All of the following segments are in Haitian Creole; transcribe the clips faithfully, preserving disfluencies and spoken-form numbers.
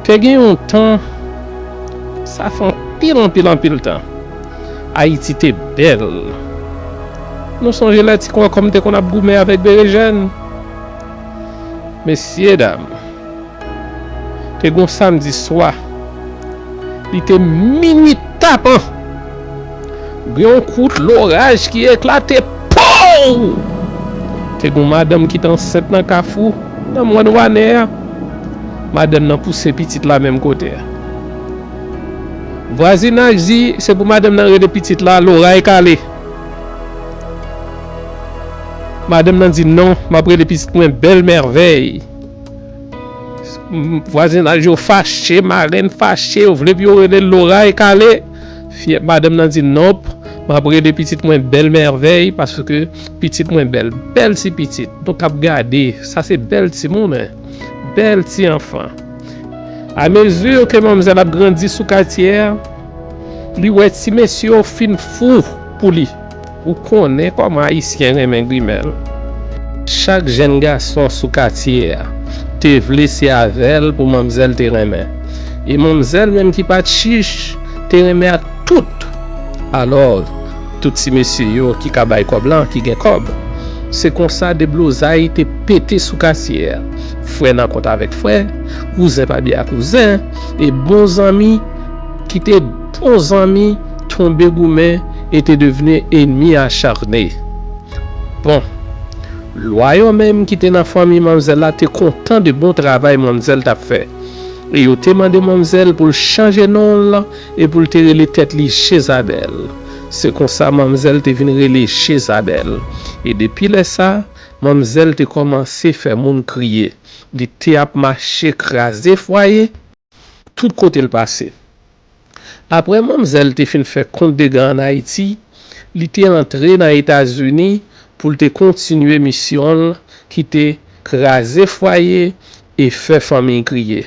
Te gen yon tan, sa fè anpil, anpil, anpil tan, Ayiti te bèl. Nou sonje lè ti kòkòm te konn ap goumen avèk berejèn? Mesyedam, te gon samdi swa, li te minui tapan. Gen yon kout loraj ki eklate, pow! Te gen yon madanm ki te ansent nan Kafou, nan mòn Wanè a. Madanm nan pouse pitit la menm kote a. Vwazinaj di se pou madanm nan rele pitit la Loray Kale. Madanm nan di, "Non, m ap rele pitit mwen Bèl Mèvèy." Vwazinaj yo fache, marenn fache, yo vle pou yo rele l Loray Kale. Fi, madanm nan di, "Nonp, m ap rele pitit mwen Bèl Mèvèy, paske pitit mwen bèl." Bèl ti pitit. Nou k ap gade, sa se bèl timoun, wi. Bèl ti anfan. Amezi ke manmzèl ap grandi sou katye a, li wè ti mesye yo fin fou pou li. Ou konnen kòman Ayisyen renmen grimèl. Chak jèn gason sou katye a te vle se avè l pou manmzèl te renmen. E manmzèl menm ki pa t chich, te renmen ak tout. Alò, tout ti mesye yo ki ka bay kòb lan, ki gen kòb. Se konsa deblozay te pete sou katye a. Frè nan kont avèk frè, kouzen pa byen ak kouzen, e bon zanmi ki te bon zanmi tonbe goumen e te devni enmi acharne. Bon, lwa yo menm ki te nan fanmi manmzèl la te kontan de bon travay manmzèl t ap fè. E yo te mande manmzèl pou l chanje non l e pou l te rele tèt li Jezabèl. Se konsa manmzèl te vin rele Jezabèl. E depi lè sa, manmzèl te kòmanse fè moun kriye. Li te ap mache kraze fwaye tout kote l pase. Apre manmzèl te fin fè kont dega ann Ayiti, li te antre nan Etazini pou l te kontinye misyon l ki te kraze fwaye e fè fanmi kriye.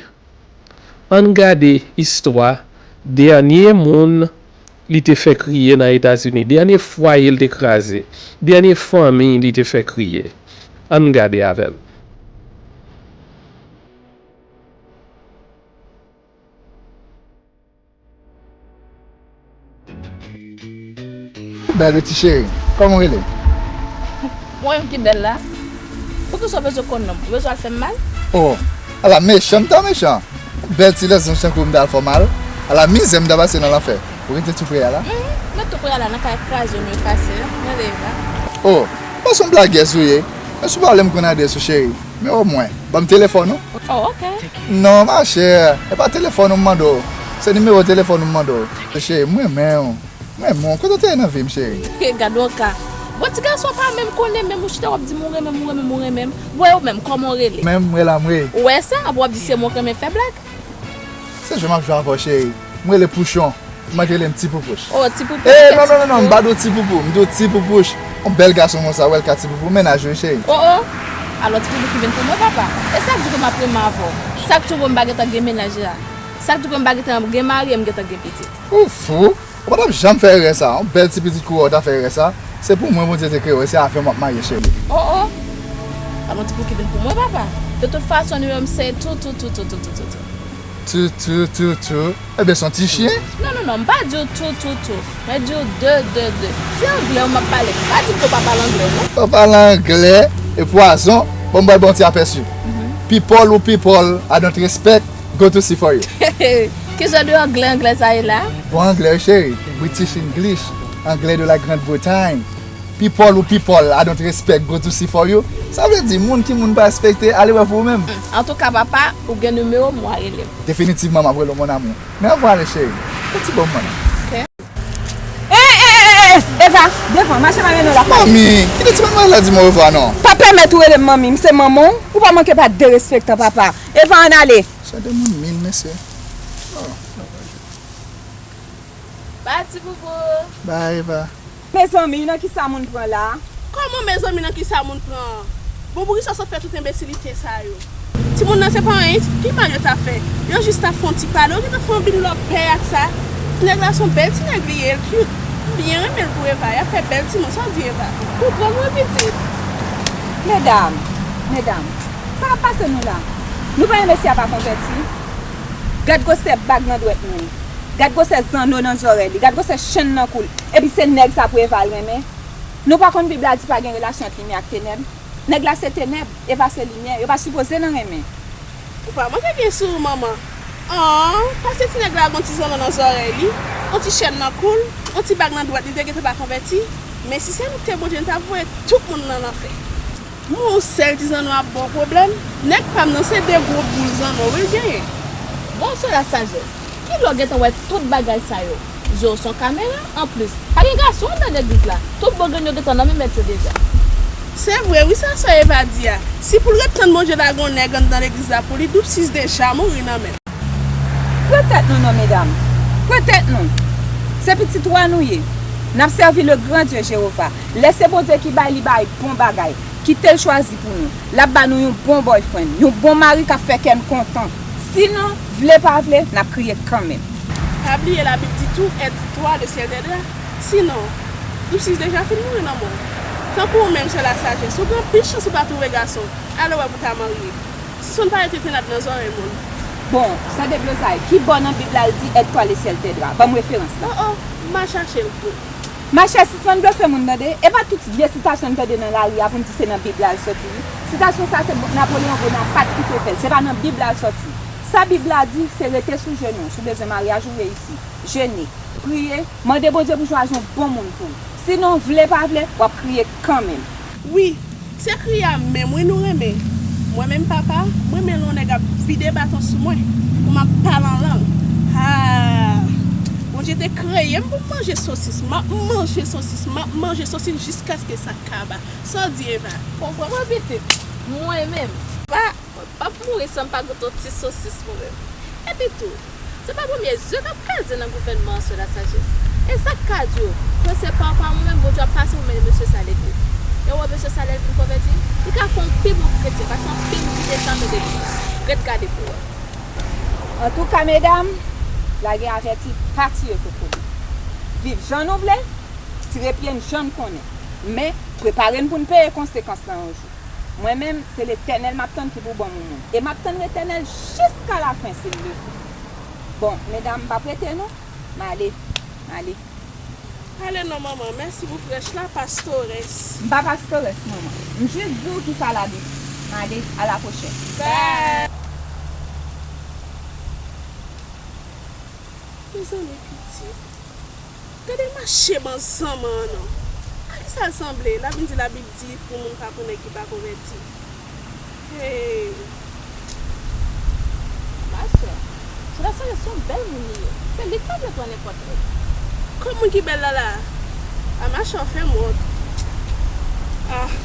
Ann gade istwa dènye moun li te fè kriye nan Etazini, dènye fwaye l te kraze, dènye fanmi li te fè kriye. Ann gade avè m. Bèl ti cheri, kòman w rele? Mwen menm ki bèl la. Poukisa w bezwen konn non m? Ou bezwen al fè m mal? Oh, ala mechan m ta mechan. Bèl ti lèzanj tankou w m ta al fè w mal. Ala mizè m ta pase nan lanfè. Ou rete tou pre a la? Mhm, mwen tou pre a la, nan kay kraze m yo pase, mwen rele Eva. Oh, ou pa se yon blagèz ou ye. Men si w pa vle m konn adrès ou cheri. Men omwen, ban m telefòn ou. Oh, ok. Non, machè, e pa telefòn ou m mande w. Se nimewo telefòn ou m mande w. Cheri, m renmen w. M renmen w. Kote w te ye nan vi m, cheri? Gad yon ka. Bon, ti gason pa menm konnen, menm ou chita w ap di m ou renmen m, ou renmen m, ou renmen m. Wè ou menm, kòman w rele? Menm, m rele Amwey. Ou wè sa? Apre w ap di se mwen k renmen fè blag. Se jwe m ap jwe avè w, cheri. M rele Pouchon. Ou mèt rele m Ti Poupouch. Oh, Ti Poupouch. Eh, non, non, non, non, m pa di w Ti Poupou, m di w Ti Poupouch. Yon bèl gason konsa, w wè l ka Ti Poupou, mennaj ou, cheri. Oh, oh. Alò, Ti Poupou ki vin pou mwen, papa. E sa k di ke m ap renmen avè w? Sa k di ke m pa gentan gen mennaj la? Sa k di ke m pa gentan gen mari e m gentan gen pitit? Ou fou? Ou pa t ap janm fè erè sa. Yon bèl ti pitit kou w ta fè erè sa. Se pou mwen Bondye te kreye w, e se avè w m ap marye, cheri. Oh, oh. Alò, Ti Poupou ki vin pou mwen, papa. De tout fason, nimewo m se tou, tou, tou. Tou, tou, tou, tou. Ebyen, se yon ti chyen? Non, non, non, m pa di w tou, tou, tou. Mwen di w de, de, de. Se anglè w m ap pale. Pa di m ke w pa pale anglè, non. Ou pale anglè, e pwazon. Bon, m pral ba w ti apèsi. People who people, I don't respect, go to sea for you. Ki jan de anglè, anglè sa ye la? Bon anglè, wi, cheri. British English. Anglè de la Grande Bretagne. People who people, I don't respect, go to sea for you. Sa vle di, moun ki moun pa respekte, ale wè pou ou menm. Antouka, papa, ou gen nimewo m, w a rele m. Definitivman, m ap rele w, mon amour. Men anvan ale, cheri, fè ti bon mwen. Ok. Eh, eh, eh, eh, Eva, devan, mache mare nou la. Manmi, kite ti manmay la di m orevwa non. Pa pèmèt ou rele m manmi, m se manman w, ou pa manke pa derespektan, papa. Eva, ann ale. Sa de moun min, mesye. Oh. Bye, Ti Poupou. Bye, Eva. Mezanmi, nan kisa moun pran la? Kòman mezanmi nan kisa moun pran? Bon, poukisa w sot fè tout enbesilite sa yo? Timoun nan se pa anyen, ki mal yo t ap fè? Yo jis t ap fè yon ti pale, yo gentan fè yon bin lòbèy ak sa. Ti nèg la se yon bèl ti nèg li ye, l cute. M byen renmen l pou Eva, y ap fè bèl timoun, sa w di Eva? Konprann mwen pitit. Medam, medam, sa k ap pase nou la? Nou pa renmen si a pa konvèti? Gad gwosè bag nan dwèt moun. Gad gwosè zanno nan zòrèy li. Gad gwosè chenn nan kou l. Epi se nèg sa pou Eva l renmen? Nou pa konn Bib la di pa gen relasyon ant limyè ak tenèb? Nèg la se tenèb, Eva se limyè. Yo pa sipoze nan renmen. Ou pa manke gen sou ou, manman. An, pase ti nèg la gon ti zanno nan zòrèy li, yon ti chèn nan kou l, yon ti bag nan dwèt li, te gentan pa konvèti. Men si se nou ki te Bondye, nou t ap voye tout moun nan lanfè. Mwen yon sèl ti zanno ap ba w pwoblèm. Nèg pa m nan se de gwo boul zanno wi l genyen. Bon, sè Lasajès, kilè w gentan wè tout bagay sa yo? Je w se yon kamera? Anplis, pa gen gason anndan legliz la. Tout bon grenn yo gentan nan men mèt yo deja. Se vre wi sa sè Eva di a. Si pou l ret tann Bondye lage yon nèg anndan legliz la pou li, doub sis deja mouri nan men l. Pran tèt nou non medam. Pran tèt nou. Se pitit wa nou ye. N ap sèvi le gran Dye Jewova. Lè se Bondye ki bay, li bay bon bagay. Kite l chwazi pou nou. L ap ba nou yon bon boyfriend, yon bon mari k ap fè kè n kontan. Sinon, vle pa vle, n ap kriye kanmenm. Pa bliye Labib di tou, aide-toi, le ciel t'aidera. Sinon, doub sis deja fin mouri nan men w. Tankou ou menm sè Lasajès, ou gen anpil chans ou pa twouve gason. Ale wè pou w ta marye. Si w pa rete tenèb nan zòrèy moun. Bon, sè Deblozay, ki bò nan Bib la l di aide-toi, le ciel t'aidera? Ban m referans la. Oh oh, m al chache l pou ou. Machè, sispann blofe moun tande. E pa tout vye sitasyon n tande nan lari a pou n di se nan Bib la l soti wi. Sitasyon sa se Napoleyon Bonapat ki te fè l. Se pa nan Bib la l soti. Sa Bib la di, se rete sou jenou w. Si w bezwen maryaj ou reyisi, jene, priye, mande Bondye pou chwazi yon bon moun pou ou. Sinon, vle pa vle, w ap kriye kanmenm. Wi, se kriye a menm wi nou renmen. Mwen menm papa, mwen renmen lè yon nèg ap vide baton sou mwen pou m ap pale an lang. Haa! Bondye te kreye m pou m manje sosis. M ap manje sosis, m ap manje sosis jiskaske sa kaba. Sa w di Eva? Bon, vrèman pitit, mwen menm. Pa Mwen p ap mouri san m pa goute yon ti sosis mwen menm. Epi tou, se pa premye zye k ap kraze nan gouvènman an sè Lasajès. E sa k ka di w, prensipal pa mwen menm, Bondye ap pase pou mennen mesye sa legliz. Lè w wè mesye sa lè l vin konvèti, li ka fè yon pi bon kretyen pase anpil moun ki te janm nan legliz la. Ret gade pou w wè. Antouka medam, lage avèti, pa tiye kokobe. Viv jan nou vle, tire pye n jan n konnen. Men, prepare n pou n peye konsekans lan yon jou. Mwen menm, se Letènèl m ap tann ki pou ban m yon moun. E m ap tann Letènèl jiska lafen si l le vle. Bon, medam, m p ap rete non. M ale, m ale. Ale non manman, mèsi pou prèch la, pastores. M pa pastores, manman. M jis di w kisa Labib di. M ale, a la pwochèn. Bye. Mezanmi pitit. Gade mache banzanman an non. A kisa l sanble? L ap vin di Labib di pou moun pa pran nèg ki pa konvèti. Hey. Ma sè, sè Lasajès se yon bèl moun li ye. Se li k pa vle pran nenpòt nèg. Kòm moun ki bèl la la. A ma sè w fè m wont. Ah.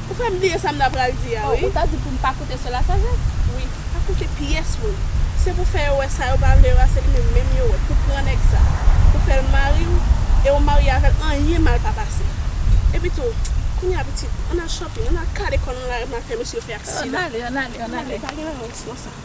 Ou fè m bliye sa m ta pral di a, wi. Ou ta di pou m pa koute sè Lasajès? Wi, pa koute pyès moun. Se pou fè yo wè sa yo pa vle yo a, se li menm menm yo wè. Pou pran nèg sa. Pou fè l mari w, e w marye avè l, anyen mal pa pase. Epi tou, kounye a pitit, ann al shopping, ann al kale kò n nan lari, ann al fè mesye yo fè aksidan. Ann ale, ann ale, ann ale. Pa gen rawans nan sa.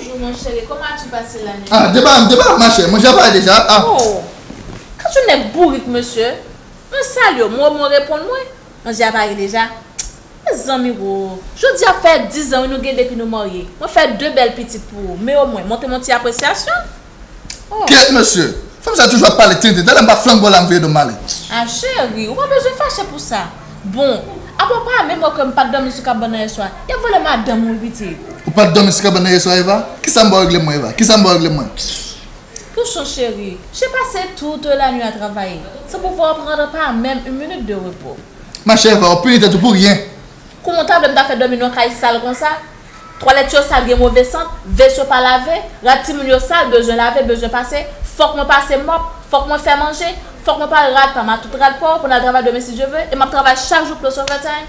Bonjou, mon chéri, comment as-tu passé la nuit? Ah, depa, depa, ma chè, manje a pare deja. Ah. Oh, kèt yon nèg bourik, mesye. Mwen salye w, mwen, mwen reponn mwen. Manje a pare deja. Mezanmi, wo. Jodi a fè dis zan, wi, nou gen depi nou marye. Mwen fè de bèl pitit pou ou. Men omwen, montre m yon ti apresyasyon. Oh. Kèt, mesye. Fanm sa toujou ap pale tenten. Talè m pa flank bò la, m vire do m ale. Ah, cheri, ou pa bezwen fache pou sa. Bon, apa w pa menm wè ke m pa t dòmi sou kabann nan yèswa? Y ap vòlè madanm ou, wi, pitit. Ou pa t dòmi sou kabann nan yèswa, Eva? Kisa m ba w regle mwen, Eva? Kisa m ba w regle mwen? Pouchon cheri, j'ai passé toute la nuit à travailler, sans pouvoir prendre pas même une minute de repos. Machè Eva, w pini tèt ou pou ryen. Kouman w ta vle m ta fè dòmi nan kay sal konsa? Twalèt yo sal, gen move sant, veso pa lave, rad timoun yo sal, bezwen lave, bezwen pase, fòk mwen pase mòp, fòk mwen fè manje, fòk mwen pare rad pa m ak tout rad pa w pou n al travay demen si Dye ve, e m ap travay chak jou plus overtime.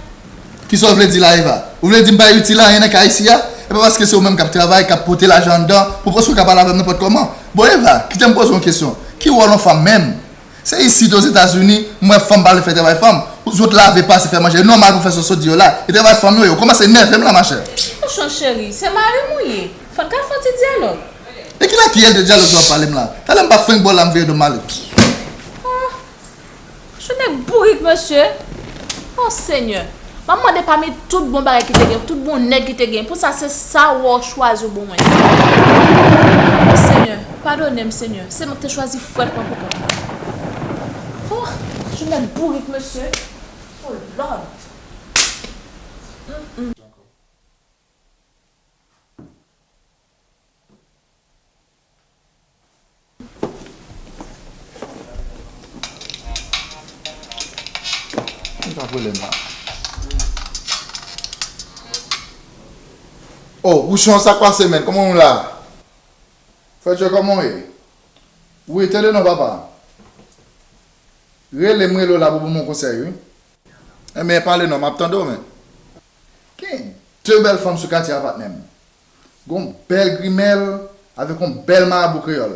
Kisa w vle di la, Eva? Ou vle di m pa itil anyen nan kay isi a? E pa paske se ou menm k ap travay, k ap pote lajan anndan, pou w panse w ka pale avè m nenpòt kòman? Bon, Eva, kite m poze w yon kesyon. Ki wòl yon fanm menm? Se isit Ozetazini, m wè fanm pa vle fè travay fanm. Zòt lave, pase, fè manje. E nòmal pou fè sòt sòt di yo la. E travay fanm yo ye. Ou kòmanse nève m la, machè. Pouchon cheri, se mari m ou ye. Fò n ka fè yon ti dyalòg. E ki lakiyèl de dyalòg sa w ap pale m la? Talè m pa frenk bò la, m vire do m ale. Oh. Chou nèg bourik, mesye. Oh, Senyè. M ap mande pami tout bon bagay ki te gen, tout bon nèg ki te gen. Pou sa, se sa w chwazi w bon mwen. Oh, Senyè, padone m, Senyè. Se mwen ki te chwazi frèt mwen pou kont mwen. Oh, chou nèg bourik, mesye. Oh, Lord. Mm, mm. Mwen pa pwoblèm la. Oh, Pouchon, sa k pase, menn? Kòman w la? Frè Djo, kòman w ye? Wi, tande non, papa. Rele m, rele w la pou ban m yon konsèy, wi. Enben, pale non, m ap tande w, menn. Gen de bèl fanm sou katye a, patnè m. Gon bèl grimèl avèk yon bèl marabou kreyòl.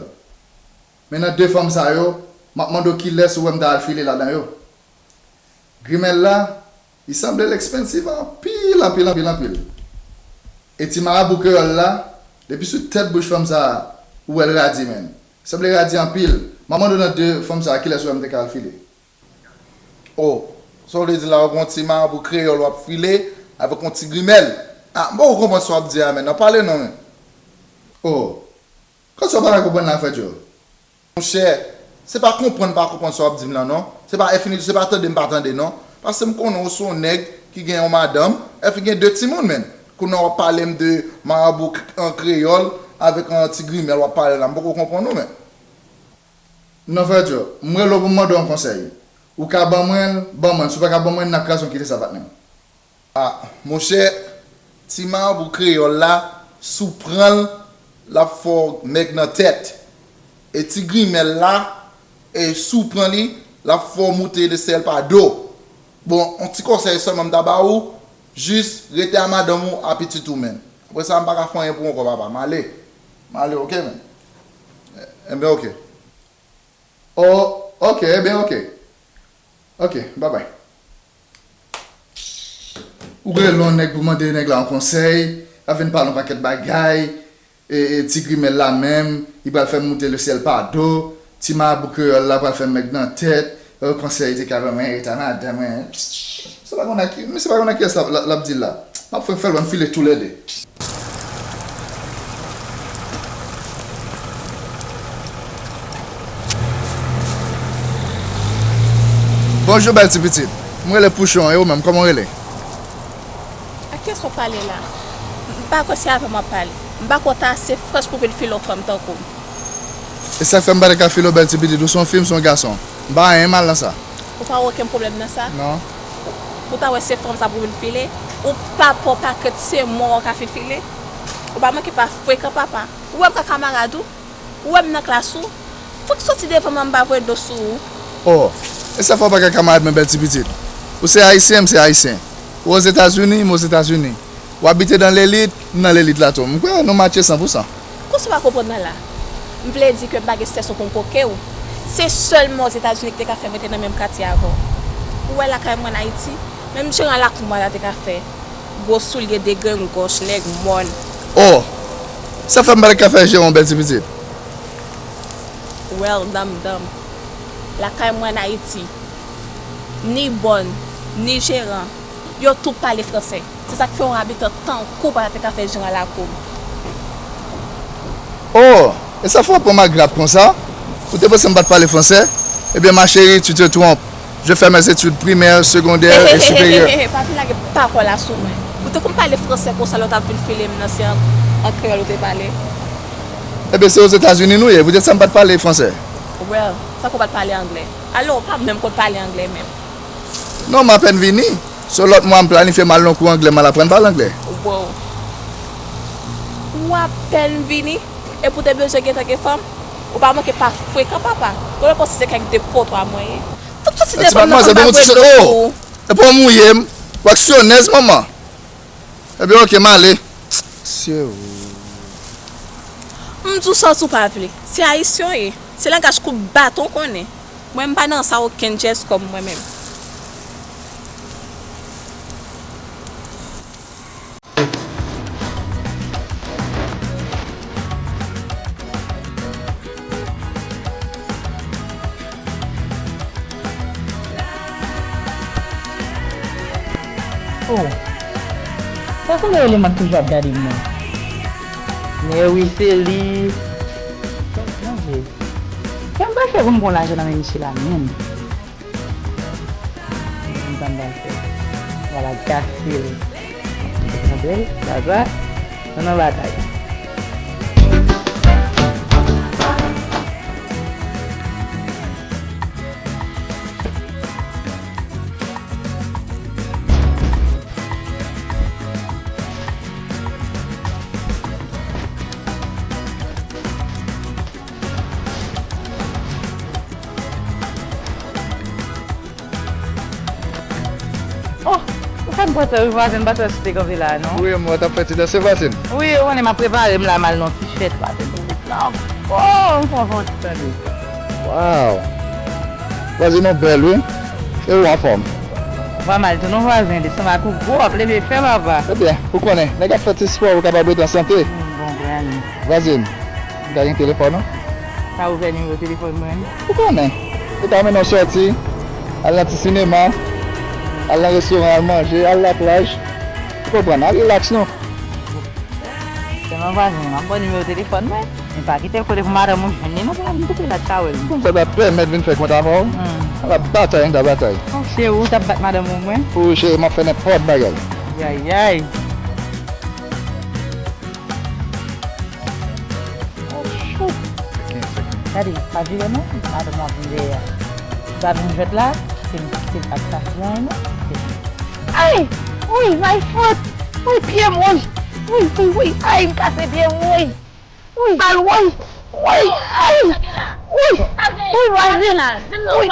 Men nan de fanm sa yo, m ap mande w kilès ou wè m ta al file ladan yo. Grimèl la, li sanble l expensive anpil, anpil, anpil, anpil. E ti marabou kreyòl la, depi sou tèt bouch fanm sa a, ou wè l radi, menn. Sanble radi anpil. M ap mande w nan de fanm sa a, kilès ou wè m te ka al file? Oh, sa w vle di la, ou gon ti marabou kreyòl w ap file avèk yon ti grimèl. Ah, m poko konprann sa w ap di a, menn. Nan pale non, menn. Oh, kòman sa w pa ka konprann la, frè Djo? Monchè, se pa konprann m pa konprann sa w ap di m lan, non. Se pa enfini, se pa tande m pa tande, non. Paske m konnen w se yon nèg ki gen yon madanm, epi gen de timoun, menn. Kounye a w ap pale m de marabou k-, an kreyòl avèk yon ti grimèl w ap pale la. M poko konprann ou, menn. Non, frè Djo, m rele w pou m mande w yon konsèy. Ou ka ban mwen l, ban mwen l. Si w pa ka ban mwen l, n ap kraze yon kite sa, patnè m. Ah, monchè, ti marabou kreyòl la, si w pran l, l ap fè w mèg nan tèt. E ti grimèl la, e si w pran li, l ap fè w moute lesèl pa do. Bon, yon ti konsèy sèlman m ta ba ou, jis rete a madanm ou, a pitit ou, menn. Apre sa, m pa ka fè anyen pou ou ankò, papa. M ale. M ale, oke, menn? Enben, oke. Oh, oke, enben, oke. Oke, babay. Ou rele yon nèg pou mande nèg la yon konsèy, l ap vin pale yon pakèt bagay, e, e, ti grimèl la menm, li pral fè m moute lesyèl pa do, ti marabou kreyòl la pral fè m mèg nan tèt, e, konsèy li te ka ban mwen, e ta madanm mwen. Misye pa konn ak, misye pa konn ak kiyès l ap, l ap, l ap di la. M ap fè, fè l wè m file toulède. Bonjou, bèl ti pitit. M rele Pouchon, e ou menm, kòman w rele? Ak kiyès w ap pale la? M pa kwè se avè m w ap pale. M pa kwè w ta ase frèch pou vin file yon fanm tankou m. E sa k fè m pa te ka file w, bèl ti pitit? Ou se yon fi, m se yon gason. M pa anyen mal nan sa. Ou pa wè okenn pwoblèm nan sa? Non. Ou ta wè se fanm sa pou vin file? Ou pa pè, w pa krent se mò w ka fin file? Ou pa manke pa frekan, papa. Ou wè m ka kamarad ou? Ou wè m nan klas ou? Fòk soti devan mwen, m pa voye do sou ou. Oh, e sa fè w pa ka kamarad mwen, bèl ti pitit? Ou se ayisyen, m se ayisyen. Ou Ozetazini, m Ozetazini. Ou abite nan lelit, m nan lelit la tou. M kwè nou matche san pou san. Kòman w pa konprann nan la? M vle di ke m pa gen sitiyasyon pou m koke w. Se sèlman Ozetazini ki te ka fè m rete nan menm katye avè w. Ou wè lakay mwen ann Ayiti, menm jeran lakou mwen la te ka fè. Gwo soulye degrengòch, nèg mòn. Oh! Sa fè m pa t ka fè jeran yon bèl ti pitit. Well, danm danm. Lakay mwen ann Ayiti, ni bòn, ni jeran, yo tout pale fransè. Se sa k fè yon abitan tankou w pa ta te ka fè jeran lakou m. Oh, e sa frape m ak grap konsa? Ou te panse m pa t pale fransè? Ebyen, ma chérie, tu te trompes. Je fais mes études primaires, secondaires et supérieures. Pa vin lage pawòl la sou mwen. Ou te konn pale fransè konsa lè w t ap vin file m nan, se an, an kreyòl ou te pale? Ebyen, se Ozetazini nou ye, poutèt sa m pa t pale fransè. Well, tankou w pa t pale anglè. Alò, ou pa menm konn pale anglè menm. Non, m apèn vini. So lòt mwa m planifye m al nan kou anglè, m al aprann pale anglè. Wow. Ou apèn vini, epi w te bezwen gentan gen fanm? Ou pa manke pa frekan, papa. Ou panse se kèk de potwa mwen ye? Tout soti telefòn nan, fanm ta bwè dlo pou ou. Epi w mouye m, ou aksyonèz, manman. Ebyen, oke, m ale. Sye ou. M di w sa w tou pa vle. Se ayisyen w ye. Se langaj kout baton w konnen. Mwen, m pa nan sa okenn djès kòm mwen menm. Oh, sa sanble eleman k toujou ap gade m nan. Men wi, se li. Bondye, kè m pa fè pou m pran lajan nan men misye la menm. Mwen pa m ba fè. Wala, gate l. Tande l, papa? Nou nan batay. Oh, ou fè m panse wi, vwazen, m pa t wè si w te kanpe la, non. Wi, m wè w t ap fè ti danse, vwazen. Wi, ou konnen m ap prepare m la, m al nan ti fèt, vwazen. Oh, m kontan tande. Waw. Vwazen, ou bèl, wi. E ou anfòm? Ou pa mal tou non, vwazen. Desann ak ou gwo, w ap leve fè, papa. Ebyen, ou konnen, nèg ap fè ti spò, ou kapab rete an sante. Mm, bon, grann. Vwazen, ou ta gen telefòn ou? Ka ouvè nimewo telefòn mwen. Ou konnen. Ou ka mennen w sòti, al nan ti sinema, al nan restoran, al manje, al laplaj. Ou konprann? Al rilaks non. Sèlman vwazen, m ap ba w nimewo telefòn mwen. Men pa kite l kote pou madanm ou jwenn li non, pou m koupe la, tchawèl. Kòmsa ta pèmèt vin fè kont avè w? Hmm. An ap batay, an ta batay. Oh, cheri, ou t ap bat madanm ou mwen? Oh, cheri, m ap fè nenpòt bagay. Yayay. Oh, shoot. Gade, pa vire non, madanm w ap vin dèyè a. Ou pa vin jwèt la, se, se pa sa k bon non. Ay! Wi, my foot! Wi, pye m, wi! Wi, wi, wi! Ay, m kase pye m, wi! Wi! Mal, wi! Wi! Ay! Wi! Wi, vwazen! Wi!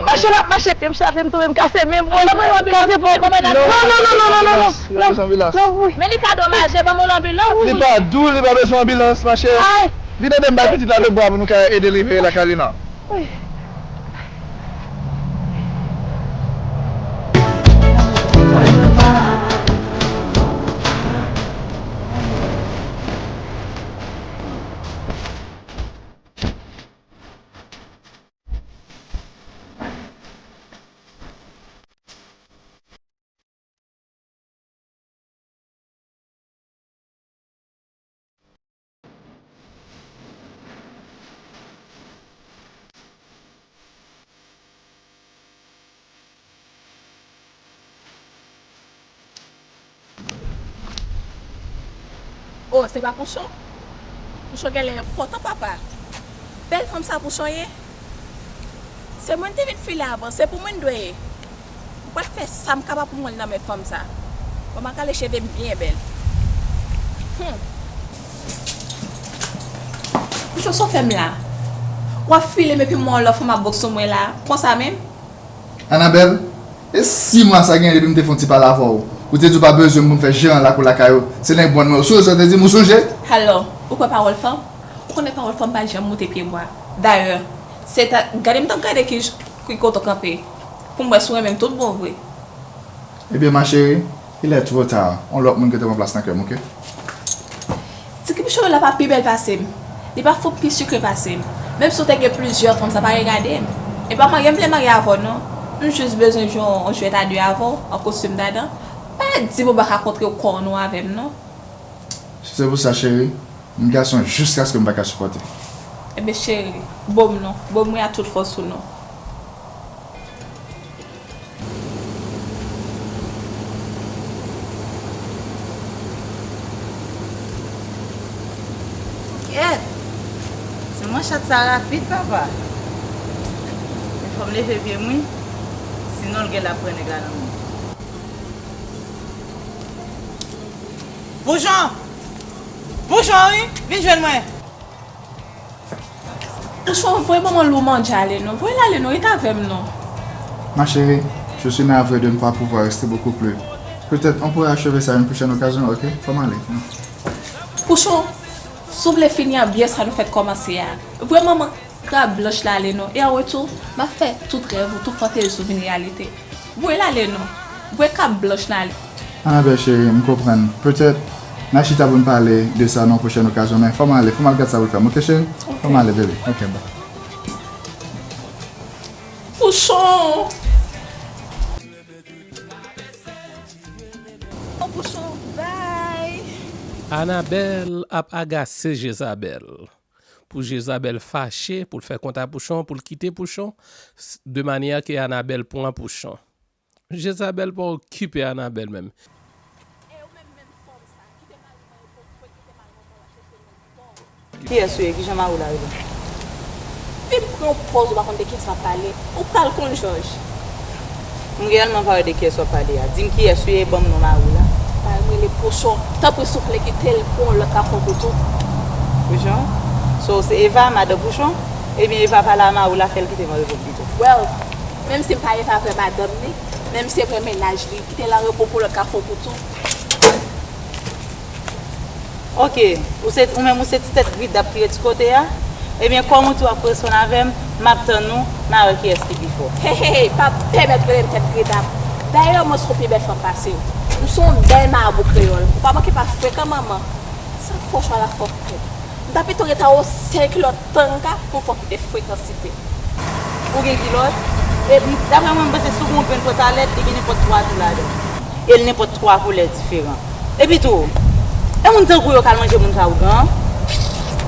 Mache l ap mache, pye m chape, m tonbe, m kase men m, wi! Kase po! Non, non, non, non, non, non, non! Li bezwen anbilans. Non, wi! Men li ka domaje, ban m yon lanbilans. Li pa dou, li pa bezwen anbilans, mache. Ay! Vin ede m bay pitit la de bwa pou nou ka ede l rive lakay li non. Oh, se pa Pouchon? Pouchon genlè enpòtan, papa. Bèl fanm sa Pouchon ye. Se mwen te vin file avan, se pou mwen dwe ye. Mwen pral fè sa m kapab pou mwen nan men fanm sa. Bon, m a kale cheve m byen bèl. Hmm. Pouchon, sa w fè m la? W ap file m epi m wè yon lòt fanm ap bòk sou mwen la, konsa menm? Anabèl, e sis mwa sa genyen depi m te fè yon ti pale avè w. Ou te di w pa bezwen m pou m fè jeran lakou lakay ou. Se nan bòn mwen ou sou sa w te di m, ou sonje? Alò, ou kwè pawòl fanm? Ou konnen pawòl fanm pa janm moute pye bwa. Dayè, se ta, gade m t ap gade ki, ki kote w kanpe, pou m wè si w renmen m tout bon vre. Ebyen, ma chérie, il est trop tard. On lòt moun ki te pran plas nan kè m, oke? Ti Pouchon la pa pi bèl pase m. Li pa fout pi sikre pase m. Menm si w te gen plizyè fanm, sa pa regade m. E pa marye m vle marye avè w non. M jis bezwen jwe yon jwèt a de avè w, an kostim dadan. Pa di m ou pa ka kontre kò nou avè m non. Si se pou sa, cheri, m gason jiskaske m pa ka sipòte. Ebyen cheri, bo m non. Bo m wi a tout fòs ou non. Kèt! Se manchèt sa rapid papa. Men fò m leve pye m wi. Sinon l gen la pran nèg la nan men m. Pouchon! Pouchon wi! Vin jwenn mwen! Pouchon, voye manman Lou manje ale non. Voye l ale non, ret avè m non. Ma chérie, je suis navré de ne pas pouvoir rester beaucoup plus. Peut-être on pourra achever ça à une prochaine occasion, ok? Fò m ale. Pouchon, si w vle fini an byen sa nou fèk kòmanse a, voye manman krab blanch la ale non. E an retou, m ap fè tout rèv ou, tout fantezi w vin reyalite. Voye l ale non. Voye krab blanch la ale. Annabelle cheri, m konprann. Petèt, n a chita pou n pale de sa nan yon pwochèn okazyon, men fò m ale, fò m al gad sa pou l fè m, oke cheri? Fò m ale, bebe. Oke, bye. Pouchon! Oh, Pouchon, bye! Anabèl ap agase Jezabèl. Pou Jezabèl fache, pou l fè kont a Pouchon, pou l kite Pouchon, de manyè ke Anabèl pran Pouchon. Jezabèl pa okipe Anabèl menm. Kiyès ou ye? Kijan mari w la rele? Vin pran yon pòz ou pa konn de kiyès w ap pale. Ou pral konn Jòj. M reyèlman pa wè de kiyès w ap pale a. Di m kiyès ou ye e ban m non mari w la. Mari m rele Pouchon. Tanpri souple kite l pou yon lòt ka fè w pou tou. Pouchon? So w se Eva, madan Pouchon? Ebyen Eva pale a mari w la fè l kite m an repo m pito. Well, menm si m pa Eva vrè madanm li, menm si se vrè mennaj li, kite l an repo pou lòt ka fè w pou tou. Ok, ou se ou menm ou se ti tèt gridap ki ret sou kote a? Ebyen kòm ou di w ap koresponn avè m, m ap tann ou, n a wè kiyès ki pi fò. Hey hey hey, pa pèmèt w rele m tèt gridap. Dayè mwen se yon pi bèl fanm pase w. M se yon bèl marabu kreyòl. Ou pa manke pa frekan manman. Sa fò chwa la fò kèt. M ta pito ret anwo senk kilòt tanga pou m fè w kite frekansite. Ou gen kilòt? Epi, daprè mwen, m panse si w gen yon grenn pantalèt, li gen nenpòt twa jou ladan. E l nenpòt twa koulè diferan. Epi tou, e moun tankou w yo k al manje moun sa ougan an?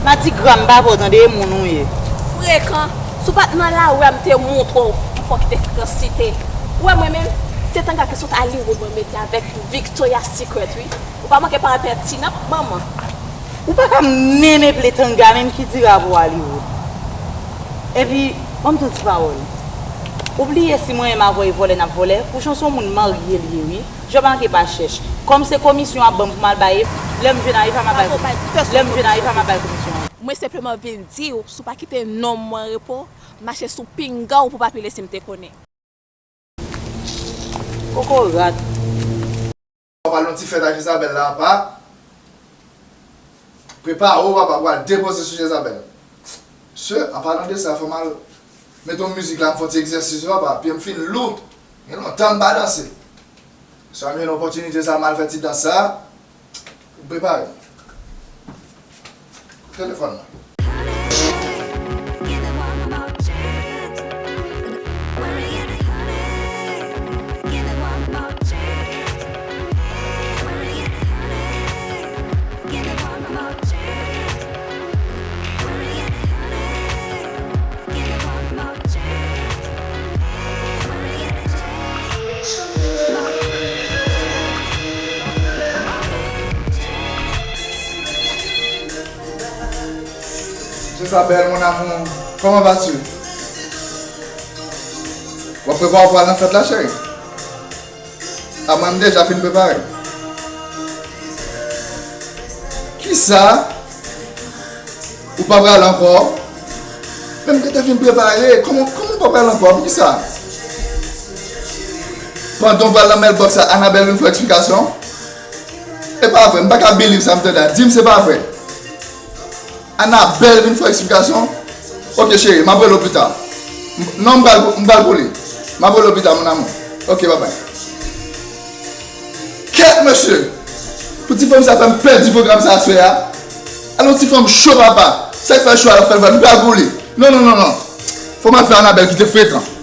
Matigra m pa pa w tande, e moun ou ye. Frekan! Si w pa t nan lari a m te montre w, m fè w kite frekansite. Ou wè mwen menm, se tanga ki sot Hollywood mwen mete avèk Victoria's Secret wi. Ou pa manke pa enpètinan, manman. Ou pa ka menm eple tanga menm ki dira pou Hollywood. Epi, ban m tou ti pawòl. Ou bliye si mwen menm avè w e vòlè n ap vòlè, Pouchon se yon moun marye l ye wi. Jan w pa manke pa chèch. Kòm se komisyon w ap ban m pou m al bay Eva, lè m jwenn a Eva m ap bay komisyon. Lè m jwenn a Eva m ap bay komisyon an. Mwen senpleman vin di w, si w pa kite nonm mwen an repo, mache sou pinga w pou w pa pile si m te konnen. Kokorat. W ap al yon ti fèt ak Jezabèl la apa. Prepare w papa pou al depoze sou Jezabèl. Mesye, an palan de sa, fò m al mete yon mizik la, m fè yon ti egzèsis wi papa. Pye m fin lou. Gen lontan m pa danse. Swa m jwenn opòtinite sa, m al fè ti dans sa. Prepare. Telefòn mwen. Jezabel, mon amour, comment vas-tu? W ap prepare w pou al nan fèt la, cheri? A mwen, m deja fin prepare. Kisa? Ou pa pral ankò? Men m gentan fin prepare. Kòman, kòman ou pa pral ankò? Poukisa? Pandan w pral nan mailbox la, Anabel vin fè w eksplikasyon? E pa vre, m pa ka believe sa m tande a. Di m se pa vre. Anabel vin fè w eksplikasyon? Ok, cheri, m ap rele w pita. M, non, m pral, m pral pou li. M ap rele w pita, mon amour. Ok, babay. Kèt, mesye! Pou ti fanm sa fè m pèdi pwogram sa aswè a. Al yon ti fanm cho papa. Sa k fè cho a l ap fè l vre. M pral pou li. Non, non, non, non. Fò m al fè Anabèl kite frekan.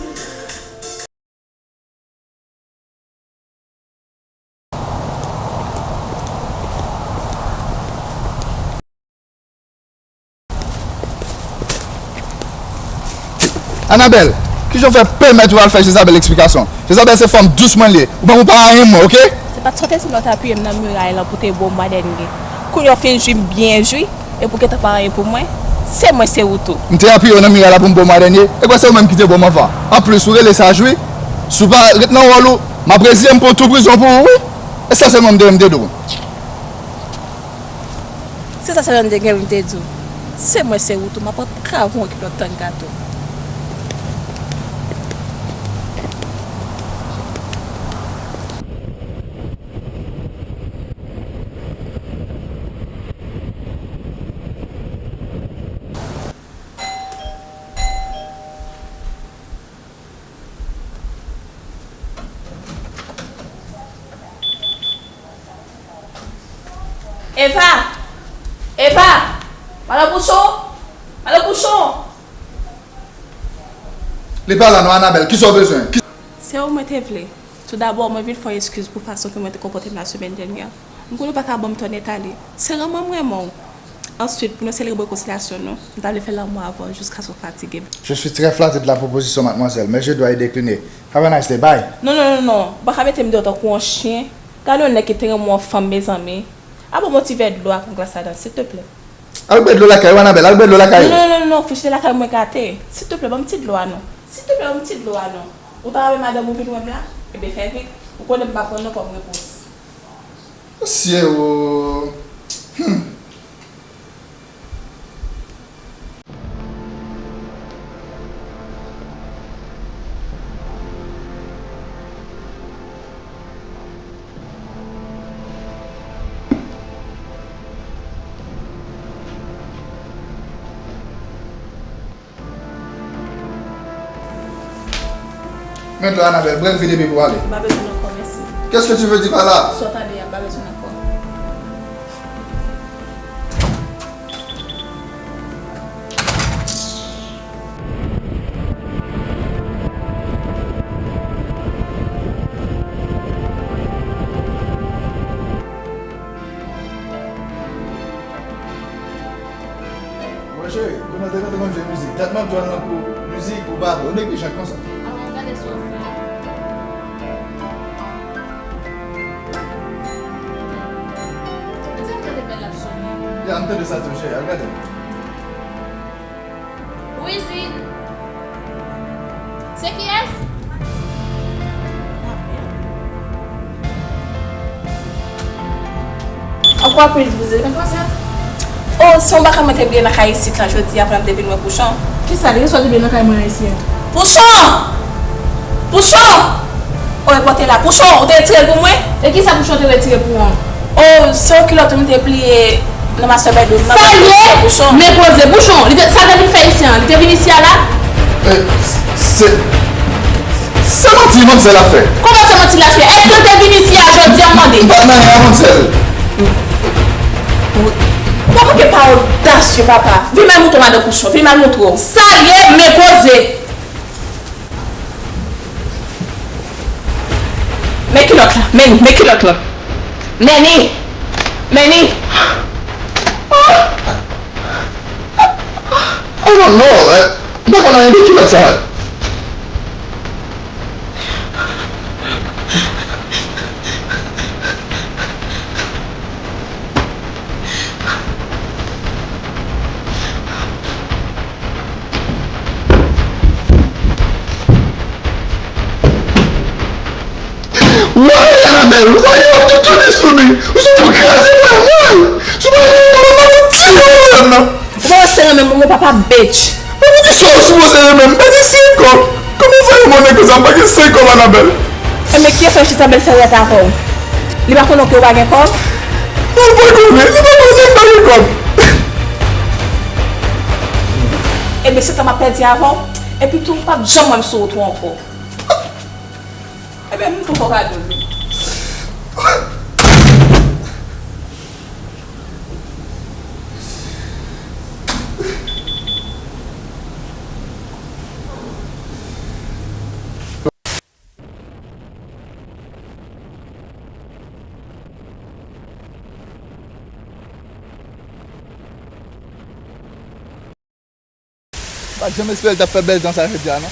Anabèl, kijan w fè pèmèt ou al fè Jezabèl eksplikasyon? Jezabèl se fanm dous mwen l ye. Ou pa, ou pa renmen mwen, oke? Se pa t sòtèsi lè w t apiye m nan miray lan pou te bo mwa dènye. Kounye a w fin jwi m byen jwi, epi w gentan pa anyen pou mwen. Se mwen, se ou tou. M te apiye w nan miray la pou m bo mwa dènye. Epi se ou menm ki te bo m anvan. Anplis, ou rele sa jwi? Si w pa ret nan wòl ou, m ap reziye m pou w tou prizon pou ou, wi. E sa sèlman m te, m te di w. Se sa sèlman m te gen pou m te di w. Se mwen, se ou tou. M ap pran kravon ki lòt tann gato. Eva! Eva! Madan Pouchon! Madan Pouchon! Li pa la non, Anabèl. Kisa w bezwen? Ki Se ou mwen te vle. Toudabò, mwen vin fè w eskiz pou fason ke mwen te konpòte m la semèn dènyè. M konnen w pa ka ban m tò nèt ale. Se renmen m renmen w. Answit, pou nou selebre rekonsilyasyon nou, m ta vle fè lanmou avè w jiskaske w fatige. Je suis très flatté de la proposition, mademoiselle, mais je dois y décliner. Have a nice day, bye. Non, non, non, non. Ou pa ka mete m deyò tankou yon chen. Gade yon nèg ki te renmen yon fanm, mezanmi. A, ban m yon ti vè dlo ak yon glas ladan l, silteplè. Al bwè dlo lakay ou, Anabèl, al bwè dlo lakay ou. Non, non, non, non, fouch se lakay mwen gate. Silteplè, ban m ti dlo a non. Silteplè, ban m ti dlo a non. Ou ta raple madanm ou vin wè m la? Ebyen, fè vit. Ou konnen m pa pran non kòm repons. Mesye o. Hmm. Men dlo, Anabèl, bwè l vide epi pou w ale. M pa bezwen l ankò, mèsi. Qu'est-ce que tu veux dire par là? Sa w tande a, m pa bezwen l ankò. Mwen cheri, kounye a w te gentan konn jwe mizik. Dat m ap jwe nan kou mizik ou pa bon. Ou neglijan konsa. Avan w gade sa w fè a. Ou te tande bèl ap sonnen. Ya, m tande sa tou, cheri. Al gade. Wi, Zid. Se kiyès? Ankò plis, Zid. Mwen panse. Oh, se yon bagay mwen te bliye nan kay isit la jodi a, pandan m te vin wè Pouchon. Kisa li? Kisa w te bliye nan kay mwen an isi a? Pouchon! Pouchon! Oh, e bò te la. Pouchon, ou te retire l pou mwen? E kisa Pouchon te retire pou ou an? Oh, se yon kilòt ou m te bliye nan master bedroom nan. Sa l ye? Pouchon. Men koze. Pouchon, li te, sa l te vin fè isi an? Li te vin isi a la? Eh, se, se manti manmzèl ap fè. Kòman se manti l ap fè? Èske l te vin isi a jodi a, m mande? M pa t nan anyen a, manmzèl. Ou pa manke pa odasye, papa. Vin m al montre w madan Pouchon. Vin m al montre w. Sa l ye? Men koze. Men kilòt la, men ni, men kilòt la. Men ni, men ni. Oh non, non, eh, m pa konn anyen de kilòt sa. Woy, Anabèl, woy, w ap tou tounen sou li. Ou sou pou kraze mwen, woy. Sou pa gen yon manman pou tire w menm nan. Ou pa wè se renmen mwen, papa bitch. Mwen pou kisa w sipoze renmen m? M pa gen senk kòb. Kòman w fè renmen yon nèg konsa? M pa gen senk kòb, Anabèl. Enben, kiyès w wè chita bèlsè w la t avè w? Li pa konnen ke w pa gen kòb? Non, li pa konnen. Li pa konnen m pa gen kòb. Enben, se tan m ap pèdi avè w. Epi tou, m p ap janm wè m sou wout ou ankò. Enben, m tou fè w kado l wi. Wi. Pa t janm espere l t ap fè bèl tan sa jodi a, non.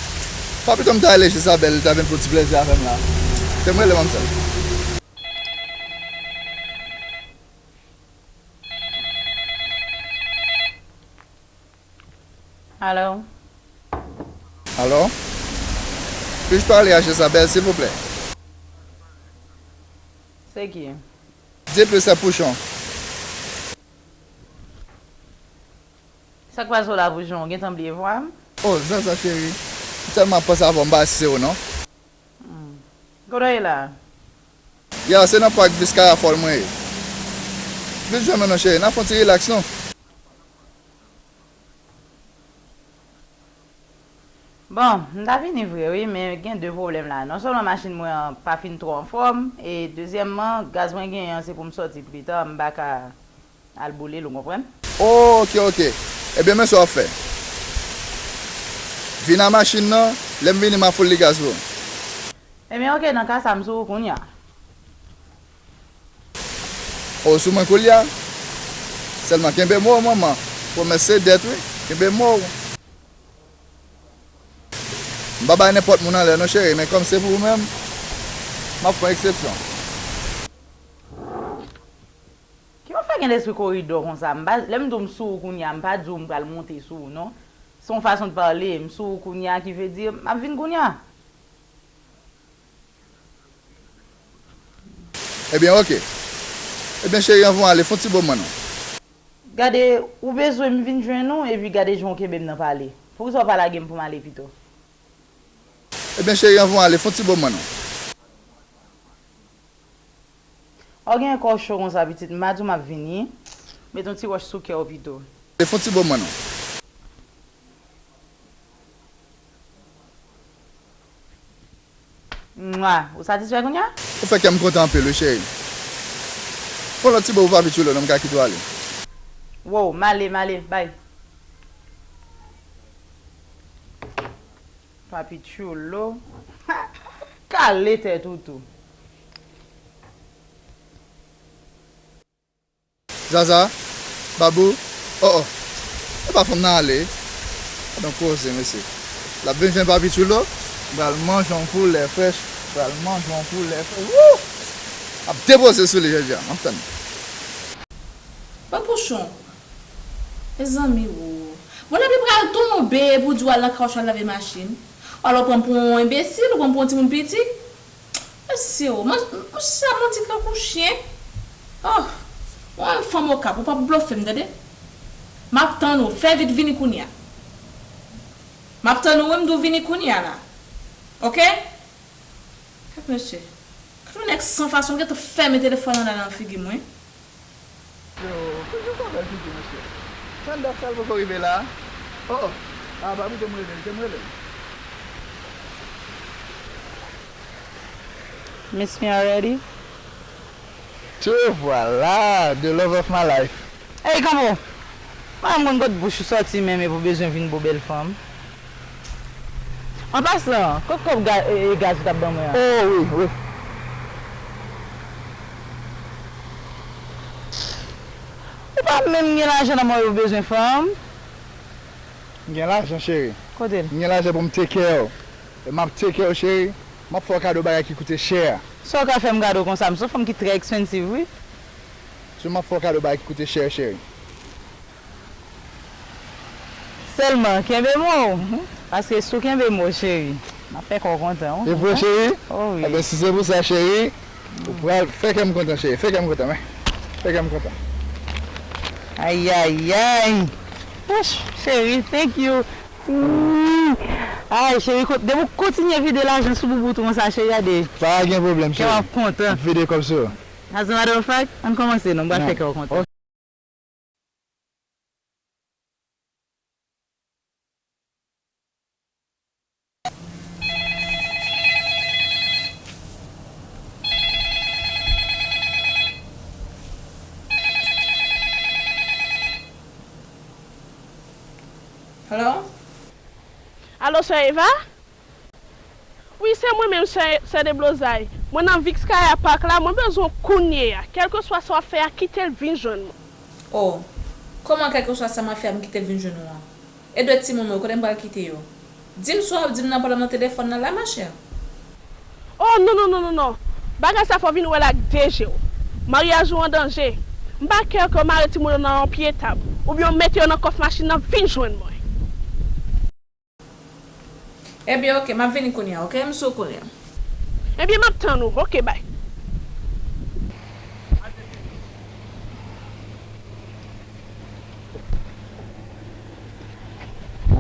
Pa pito m ta ale Jezabèl, li ta vin pou ti plezi avè m la. Se m rele manmzèl. Alo? Alo? Puis-je parler à Jezabèl, s'il vous plaît? Se ki? Dieu peut ses pouchons. Sa k pase w la, Pouchon? Ou gentan bliye vwa m? Oh, Zaza cheri, m tèlman ap panse avè w, m pa wè si se ou non. Hmm. Kote w ye la? Ya, se nan pak Viscaya Fall mwen ye. Vin jwenn mwen non cheri, n a fè yon ti rilaks non. Bon, m ta vini vre wi, men gen de pwoblèm la. Non sèlman machin mwen an pa fin twò anfòm, e dezyèmman, gaz mwen genyen an se pou m sòti pita, m pa ka al boule l, ou konprann? Oke, oke. Ebyen, men sa w ap fè. Vin a machin nan, lè m vini, m a foul li gaz pou ou. Ebyen, oke, nan ka sa, m sou ou kounye a. O, sou mwen koulye a? Sèlman kenbe mo w, manman. Pwomès se dèt, wi. Kenbe mo w. M pa bay nenpòt moun anlè non, cheri, men kòm se pou ou menm, m ap fè yon eksepsyon. Kijan w fè gen lespri koridò konsa? M pa, lè m di w m sou ou kounye a, m pa di w m pral monte sou ou, non. Se yon fason de pale. M sou ou kounye a, ki vle di, m ap vin kounye a. Ebyen, oke. Ebyen, cheri, anvan w ale, fè yon ti bo mwen non. Gade, ou bezwen m vin jwenn ou, epi gade jan w kenbe m nan pale. Poukisa w pa lage m pou m ale pito? Ebyen, cheri, anvan w ale, fè yon ti bo mwen non. Ou gen kò cho konsa, pitit, m pa di w m ap vini. Met yon ti wòch sou kè w pito. Fè yon ti bo mwen non. Mwa, ou satisfè kounye a? Ou fè kè m kontan anpil wi, cheri. Fè yon lòt ti bo pou Papi Chulo non, m ka kite w ale. Wow, m ale, m ale, bay. Papi Chulo. Kale tèt ou tou. Zaza, Babou, oh oh. E pa fanm nan ale. Gad yon koze, mesye. L ap vin jwenn Papi Chulo. M pral manje yon poulè frèch. M pral manje yon poulè frèch. Wouh! M ap depoze sou li jodi a. M ap tann. Bon, Pouchon. Mezanmi, wo. Bon, lè li pral tonbe pou di w al nan kawchou al lave machin. Alò, ou pran m pou yon enbesil, ou pran m pou yon timoun piti. Mesye, o, mwen, mwen sa manti tankou chen. Oh, mwen fanm Okap, ou p ap blofe m, tande? M ap tann ou, fè vit vini kounye a. M ap tann ou, wi, m di w vini kounye a la. Oke? Gad mesye. Gad yon nèg san fason, gentan fèmen telefòn nan nan figi mwen. Yo, kote w pa bèl figi, mesye? Tann dat sa l poko rive la. Oh, oh. Ah, pa pito m rele l, se m rele l. Miss me already? Te vwala, the love of my life. Ey, kanpe w! Pa janm konn kot bouch ou sòti menm epi w bezwen vin bo bèl fanm. An pasan, kot kòb ga-, e, e, gaz ou t ap ban mwen an? Oh, wi, wi. Ou pa menm gen lajan nan men w epi w bezwen fanm? M gen lajan, cheri. Kote l? M gen lajan pou m take care w. E m ap take care w, cheri. M ap fè w kado bagay ki koute chè. Sa w ka fè m kado konsa? M se yon fanm ki trè expensive, wi. So, m ap fè w kado bagay ki koute chè, cheri. Sèlman, kenbe mo w. Paske si w kenbe mo w, cheri, m ap fè kè w kontan, wi. E vre, cheri? Oh, wi. Ebyen, si se pou sa, cheri, ou pral fè kè m kontan, cheri. Fè kè m kontan, men. Fè kè m kontan. Ayayay. Wouch, cheri, thank you. Wi. Ay, cheri, ko-, depi w kontinye vide lajan sou boubout ou konsa, cheri, gade. Pa gen pwoblèm, cheri. Kè w ap kontan. M ap vide kòb sou ou. As a matter of fact, ann kòmanse non, m pral fè kè w kontan. Hello? Alo, sè Eva? Wi, se mwen menm, sè, sè Deblozay. Mwen nan Vixkaya Park la, mwen bezwen w kounye a. Kèlkeswa sa w ap fè a, kite l vin jwenn mwen. Oh, kòman kèlkeswa sa m ap fè a, m kite l vin jwenn ou an? E dwèt timoun mwen yo, kote m pral kite yo? Di m sa w ap di m nan pandan m nan telefòn nan la, machè. Oh, non, non, non, non, non. Bagay sa fò w vin wè l ak de je w. Maryaj ou an danje. M pa kè ke w mare timoun yo nan yon pye tab, oubyen w mete yo nan kòf machin nan, vin jwenn mwen. Ebyen, oke, m ap vini kounye a, oke? M sou kounye a. Ebyen, m ap tann ou. Oke, bay.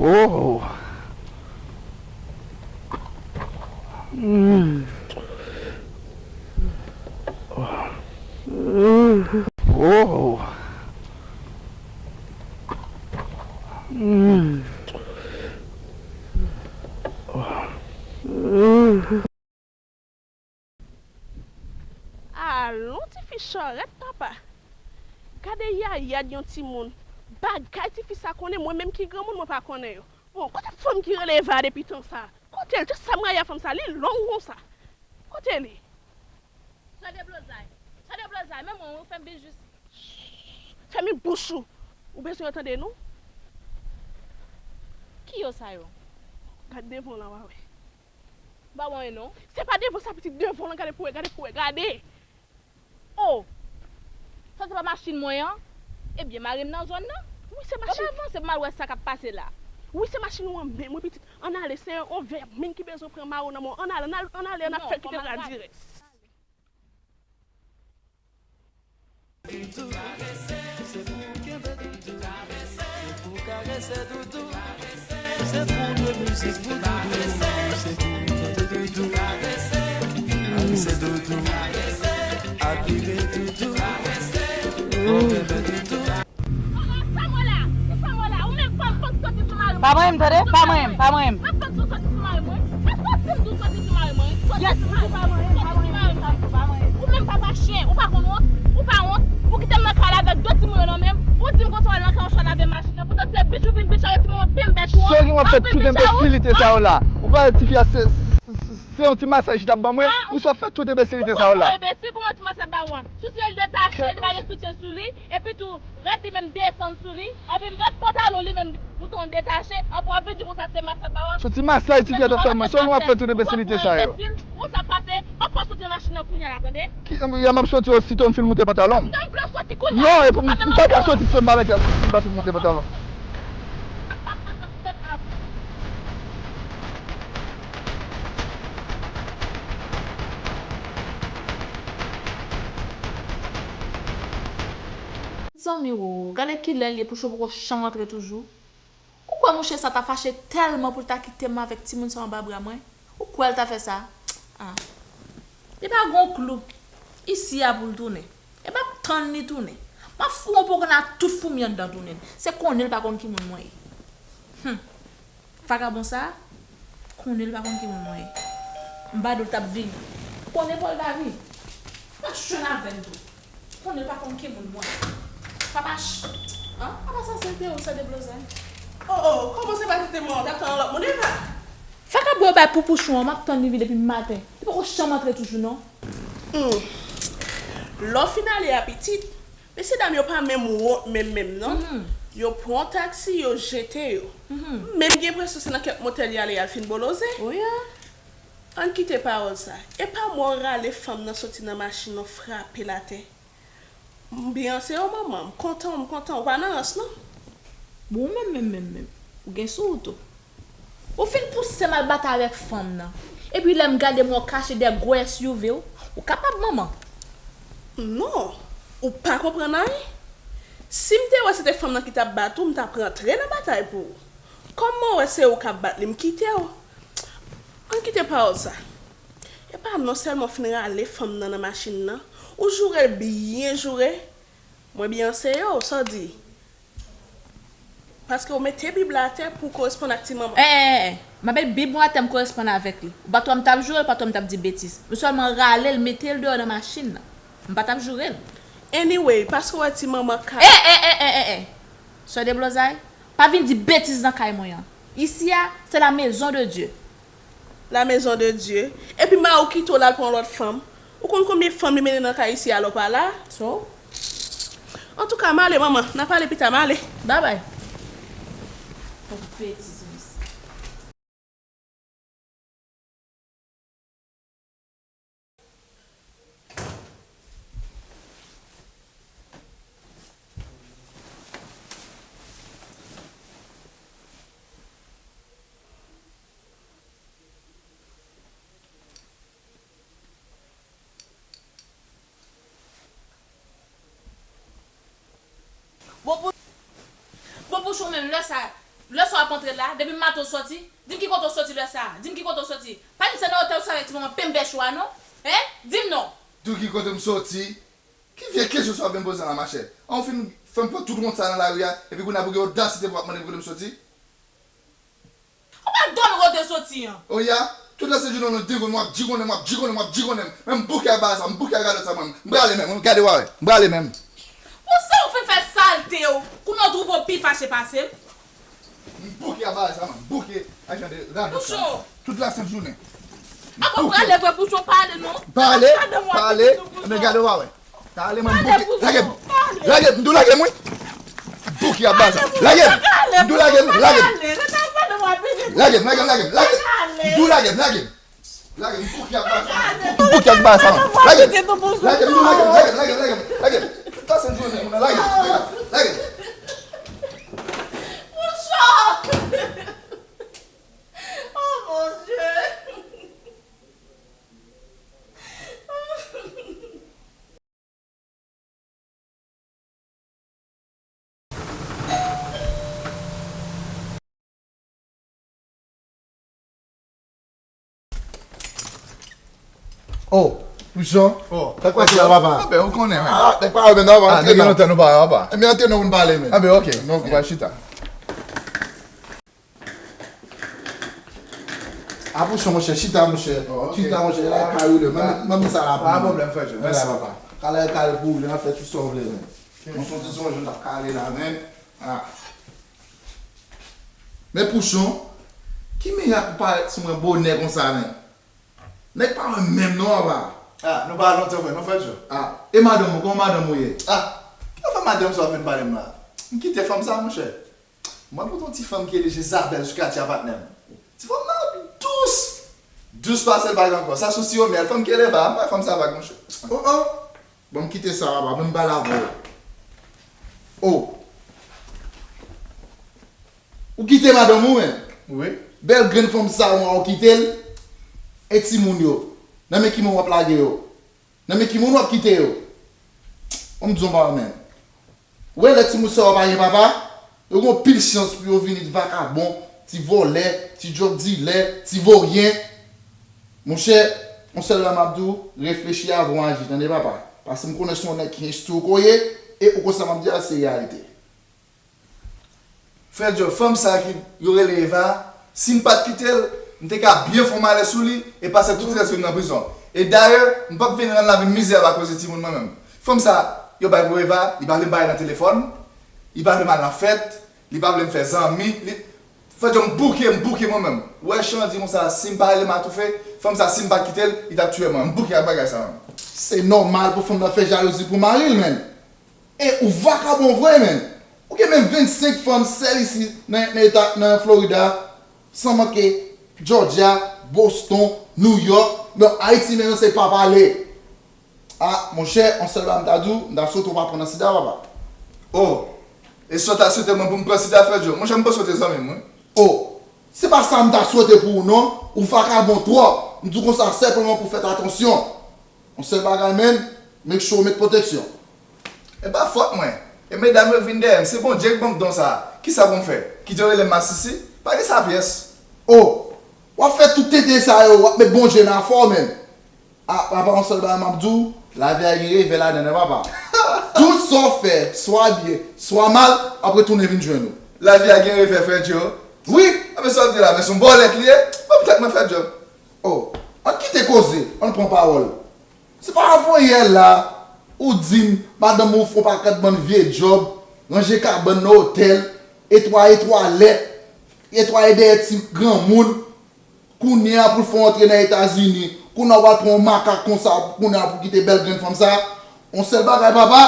Oh. Mm. Oh. Mm. Alon, tifi chòrèt, papa. Gade yayad yon timoun. Bagay tifi sa konnen, mwen menm ki granmoun, mwen pa konnen yo. Bon, kote fanm ki rele Eva depi tan sa? Kote l? Just sa m rayi a fanm sa, li long konsa. Kote li? Sè Deblozay. Sè Deblozay, men mwen, ou fè m byen jis. Fèmen bouch ou. Ou bezwen yo tande nou? Ki yo sa yo? Gad devan w la, w a wè. M pa wè anyen non. Se pa devan sa pitit, devan w lan, gade pou wè, gade pou wè, gade. Oh! Sa se pa machin mwen an? Ebyen, mare m nan zòn nan. Wi, se machin. Ban m avanse pou m al wè sa k ap pase la. Wi, se machin ou an menm, wi, pitit. Ann ale, se yon vèmin ki bezwen pran mare w nan men w. Ann ale, ann ale, ann ale, ann ap fè kite l la dirèk. Doudou, se pou kenbe doudou, se pou karese doudou, se pou de mizik pou doudou, se pou tande doudou, karese doudou, admire doudou, fò kenbe doudou. Pa manyen m, tande? Pa manyen m, pa manyen m. Mwen pa t sou soti sou mari mwen. Èske w di m di w soti sou mari mwen? Soti sou mari mwen. Soti sou mari mwen. Ou menm papa chen, ou pa konn wont? Ou pa wont? Ou kite m nan kay la avèk de timoun yo nan men m. Ou di m konsa w al nan kay w chwa lave machin nan. Poutan se bitch ou vin bitch avèk timoun yo, bim bèt ou an. Sa w gen w ap fè tout enbesilite sa yo la? Ou pa wè tifi a se, se, se yon ti masaj li t ap ban mwen? Ou sa fè tout enbesilite sa yo la? Ou enbesil, kòman ti masaj ba ou an? Sou se l detache, li pa gen soutyen sou li. Epi tou, rad li menm desann sou li, epi m wè pantalon li menm bouton detache, anpwa vin di konsa se masaj ba w. Soti masaj tifi a t ap fè mwen, sòl w ap fè tout enbesilite sa yo. Ou sa pase, anpwa soti nan machin nan kounye a la, tande? Ki, ya m ap soti osito m fin moute pantalon m. Non, m vle soti kounye a. Non, epi m pa ka soti san m pa mete, m pa soti moute pantalon. Zanmi wo, gade kilè l ye, Pouchon poko janm antre toujou. Ou kwè mouche sa ta fache tèlman pou l ta kite m avèk timoun sa anba bra mwen? Ou kwè l ta fè sa? Ah. Li pa gon klou isi a pou l tounen. E m ap tann li tounen. M ap foure yon poko nan tout foumi anndan tounen. Se konnen l pa konn ki moun mwen ye. Hum. Vagabon sa, konnen l pa konn ki moun mwen ye. M pa di w l t ap vini. Konnen Paul David. Pa jwenn avè l tou. Konnen l pa konn ki moun mwen. Papa ch-, an? Papa sa se te ou sa deblozay. Oh, oh, kòman se pa se te mwen, w t ap tann yon lòt moun, Eva? Vagabon yo bay pou Pouchon an, m ap tann li vin depi maten. Li poko janm antre toujou, non. Hmm. Lè w fin ale a pitit, mesye dam yo pa menm wont menm menm non. Yo pran yon taksi, yo jete yo. M menm gen enpresyon se nan kèk motèl y ale y al fin boloze. Ann kite pawòl sa. E pa mwen w rale fanm nan soti nan machin nan, frape l atè. M byen se yo manman, m kontan w, m kontan w, pa nan rans non. Bon, ou menm, menm, menm, menm, ou gen sou ou tou. Ou fin pouse m al batay avèk fanm nan. Epi lè m gade m wè w kache dèyè gwo S U V w, ou kapab manman. Non, ou pa konprann anyen. Si m te wè se te fanm nan ki t ap bat ou, m t ap rantre nan batay pou ou. Kòm mwen wè se ou k ap bat li, m kite w. Ann kite pawòl sa. E pa non sèlman w fin rale fanm nan nan machin nan, ou joure l byen joure. Mwen byen anseye w, sa w di? Paske w mete Bib la atè pou w koresponn ak ti manman. Eh, eh, eh, eh. M pa met Bib mwen atè m koresponn avèk li. Ou pa t wè m t ap joure l, pa t wè m t ap di betiz. M sèlman rale l, mete l deyò nan machin nan. M pa t ap joure l. Anyway, paske w wè ti manman ka. Eh, eh, eh, eh, eh, eh. Sè Deblozay, pa vin di betiz nan kay mwen an. Isi a, se la maison de Dieu. La maison de Dieu. Epi mari w kite w l al pran lòt fanm. Ou konn konbyen fanm li mennen nan kay isi a lè w pa la? So? Antouka, m ale, manman. N a pale pita, m ale. Babay. Betiz, mesye. Bon, pou, bon, Pouchon menm, lè sa, lè sa w ap antre la, depi maten w sòti, di m ki kote w sòti lè sa, di m ki kote w sòti. Pa di m se nan otèl w sòti avèk ti manman penm bèch ou a non. Hein? Di m non. Di w ki kote m sòti? Ki vye kesyon sa w ap vin poze la, machè? An, ou fin fè m pran tout wont sa nan lari a, epi kounye a pou gen odasite pou w ap mande m kote m soti? Ou pa t konn kote w soti an. O ya, tout la se jounen w nan degonnen, w ap digonnen m, w ap digonnen m, w ap digonnen m. Men m bouke ak bagay sa, m bouke ak radòt sa, mwen. M prale menm, gade w a wè. M prale menm. Pou sa w fin fè salte w, kounye a w twouve w pi fache pase m. M bouke a bagay sa, man. M bouke a jan de radòt sa. Pouchon. Tout la sent jounen. M bouke. Prale vre, Pouchon, pale non. Pale, pale. Men gade w a wè. Pale, man, m bouke. Lage m. Lage m, m di w lage m, wi. M bouke a bagay sa. Lage m. M di w lage m, lage m. Lage m, lage m, lage m, lage m. M di w lage m, lage m. Lage m, m bouke ak bagay sa. M bouke ak bagay sa, man. Lage m. Lage m, m di w lage m, lage m, lage m, lage m, lage m. Tout la sent jounen, moun nan, lage m, lage m, lage m. Pouchon! Oh mon Dieu! Oh, Pouchon. Oh, nèg pase la, papa. Ah, ben, ou konnen, men. Ah, nèg pa wè, men, non, papa. Ah, depi lontan nou pa wè, papa. Ebyen, antre non, pou n pale, men. Ah, ben, ok. Ok. Nou pral chita. Ah, Pouchon, monchè, chita, monchè. Oh, ok. Chita, monchè, la, kay ou le. Mwen, mwen, sa la pou ou. Pa pwoblèm, frè Joe. Mèsi, papa. Kale, kale pou ou, an fèt, tout sa w vle, men. Mwen, son ti sonje, n ap kale la, men. Ah. Men Pouchon, ki mirak ou parèt sou mwen bonè konsa, men? Nèg pa wè m menm non, papa. Ah, nou pa lontan vre non, frè Joe. Ah, e madanm ou, kòman madanm ou ye? Ah, ki afè madanm sa w ap vin pale m la? M kite fanm sa, monchè. Mwen pote yon ti fanm ki rele Jezabèl sou katye a, patnè m. Ti fanm nan dous. Dous pase l pa gen ankò. Sa sou siwo myèl, fanm ki eleva, m pa fanm sa vag, monchè. Oh, oh. Bon, m kite sa, papa, men m pale avè w. Oh. Ou kite madanm ou, men? Wi. Bèl grenn fanm sa, ou kite l? E timoun yo? Nan men ki moun w ap lage yo? Nan men ki moun w ap kite yo? Bon, m di w, papa, men. Ou wè lè timoun sa yo pa gen papa, yo gen pil chans pou yo vini vakabon, ti vòlè, ti djòg dilè, ti voryen. Monchè, yon sèl bagay m ap di w, reflechi avan w aji, tande papa. Paske m konnen se yon nèg ki enstrike w ye, e ou konn sa m ap di a, se reyalite. Frè Joe, fanm sa ki yo rele Eva, si m pa t kite l, m te ka byen fè yon malè sou li e pase tout rès vi m nan prizon. E dayè, m p ap vin rann lavi m mizè akoz de timoun mwen menm. Fanm sa, yo bay pou Eva, li pa vle m pale nan telefòn, li pa vle m al nan fèt, li pa vle m fè zanmi, li, Frè Joe, m bouke, m bouke mwen menm. Ou wè chan di konsa, si m pa rele m atoufe, fanm sa, si m pa t kite l, li t ap tiye mwen. M bouke ak bagay sa menm. Se nòmal pou fanm nan fè jalouzi pou mari l, menn. E ou vakabon vre, menn. Ou gen menm vennsenk fanm sèl isi nan, nan eta, nan Florida, san manke Georgia, Boston, New York. Bon, Ayiti menm se pa pale. Ah, monchè, yon sèl bagay m ta di w, m ta swete w pa pran nan sida, papa. Oh, e sa w ta swete mwen pou m pran sida, frè Joe? Monchè, m panse w te zanmi m, wi. Oh, se pa sa m ta swete pou ou, non. Ou vakabon twòp. M di w konsa sèlman pou w fè atansyon. Yon sèl bagay, menn, make sure w met pwoteksyon. E pa fòt mwen. E medam yo vin dèyè m. Se Bondye k ban m don sa a. Kisa pou m fè? Kite yo rele m masisi? Pa gen sa pyès. Oh, w ap fè tout tenten sa yo, w ap met Bondye nan afè w, menn. Ah, papa, yon sèl bagay m ap di w, lavi a gen revè ladan l, papa. Tout sa w fè, swa byen, swa mal, ap retounen vin jwenn ou. Lavi a gen revè, frè Joe. Wi. Anben sa w ap di la, men se yon bòlèt li ye. Ban m tèt mwen, frè Joe. Oh, ann kite koze, ann pran pawòl. Se pa avan yè la, ou di m, madanm ou fè yon pakèt bann vye djòb, ranje kabann nan otèl, netwaye twalèt, netwaye dèyè ti granmoun. Kounye a pou l fè w antre nan Etazini, kounye a w al pran yon makak konsa, kounye a pou kite bèl grenn fanm sa. Yon sèl bagay, papa,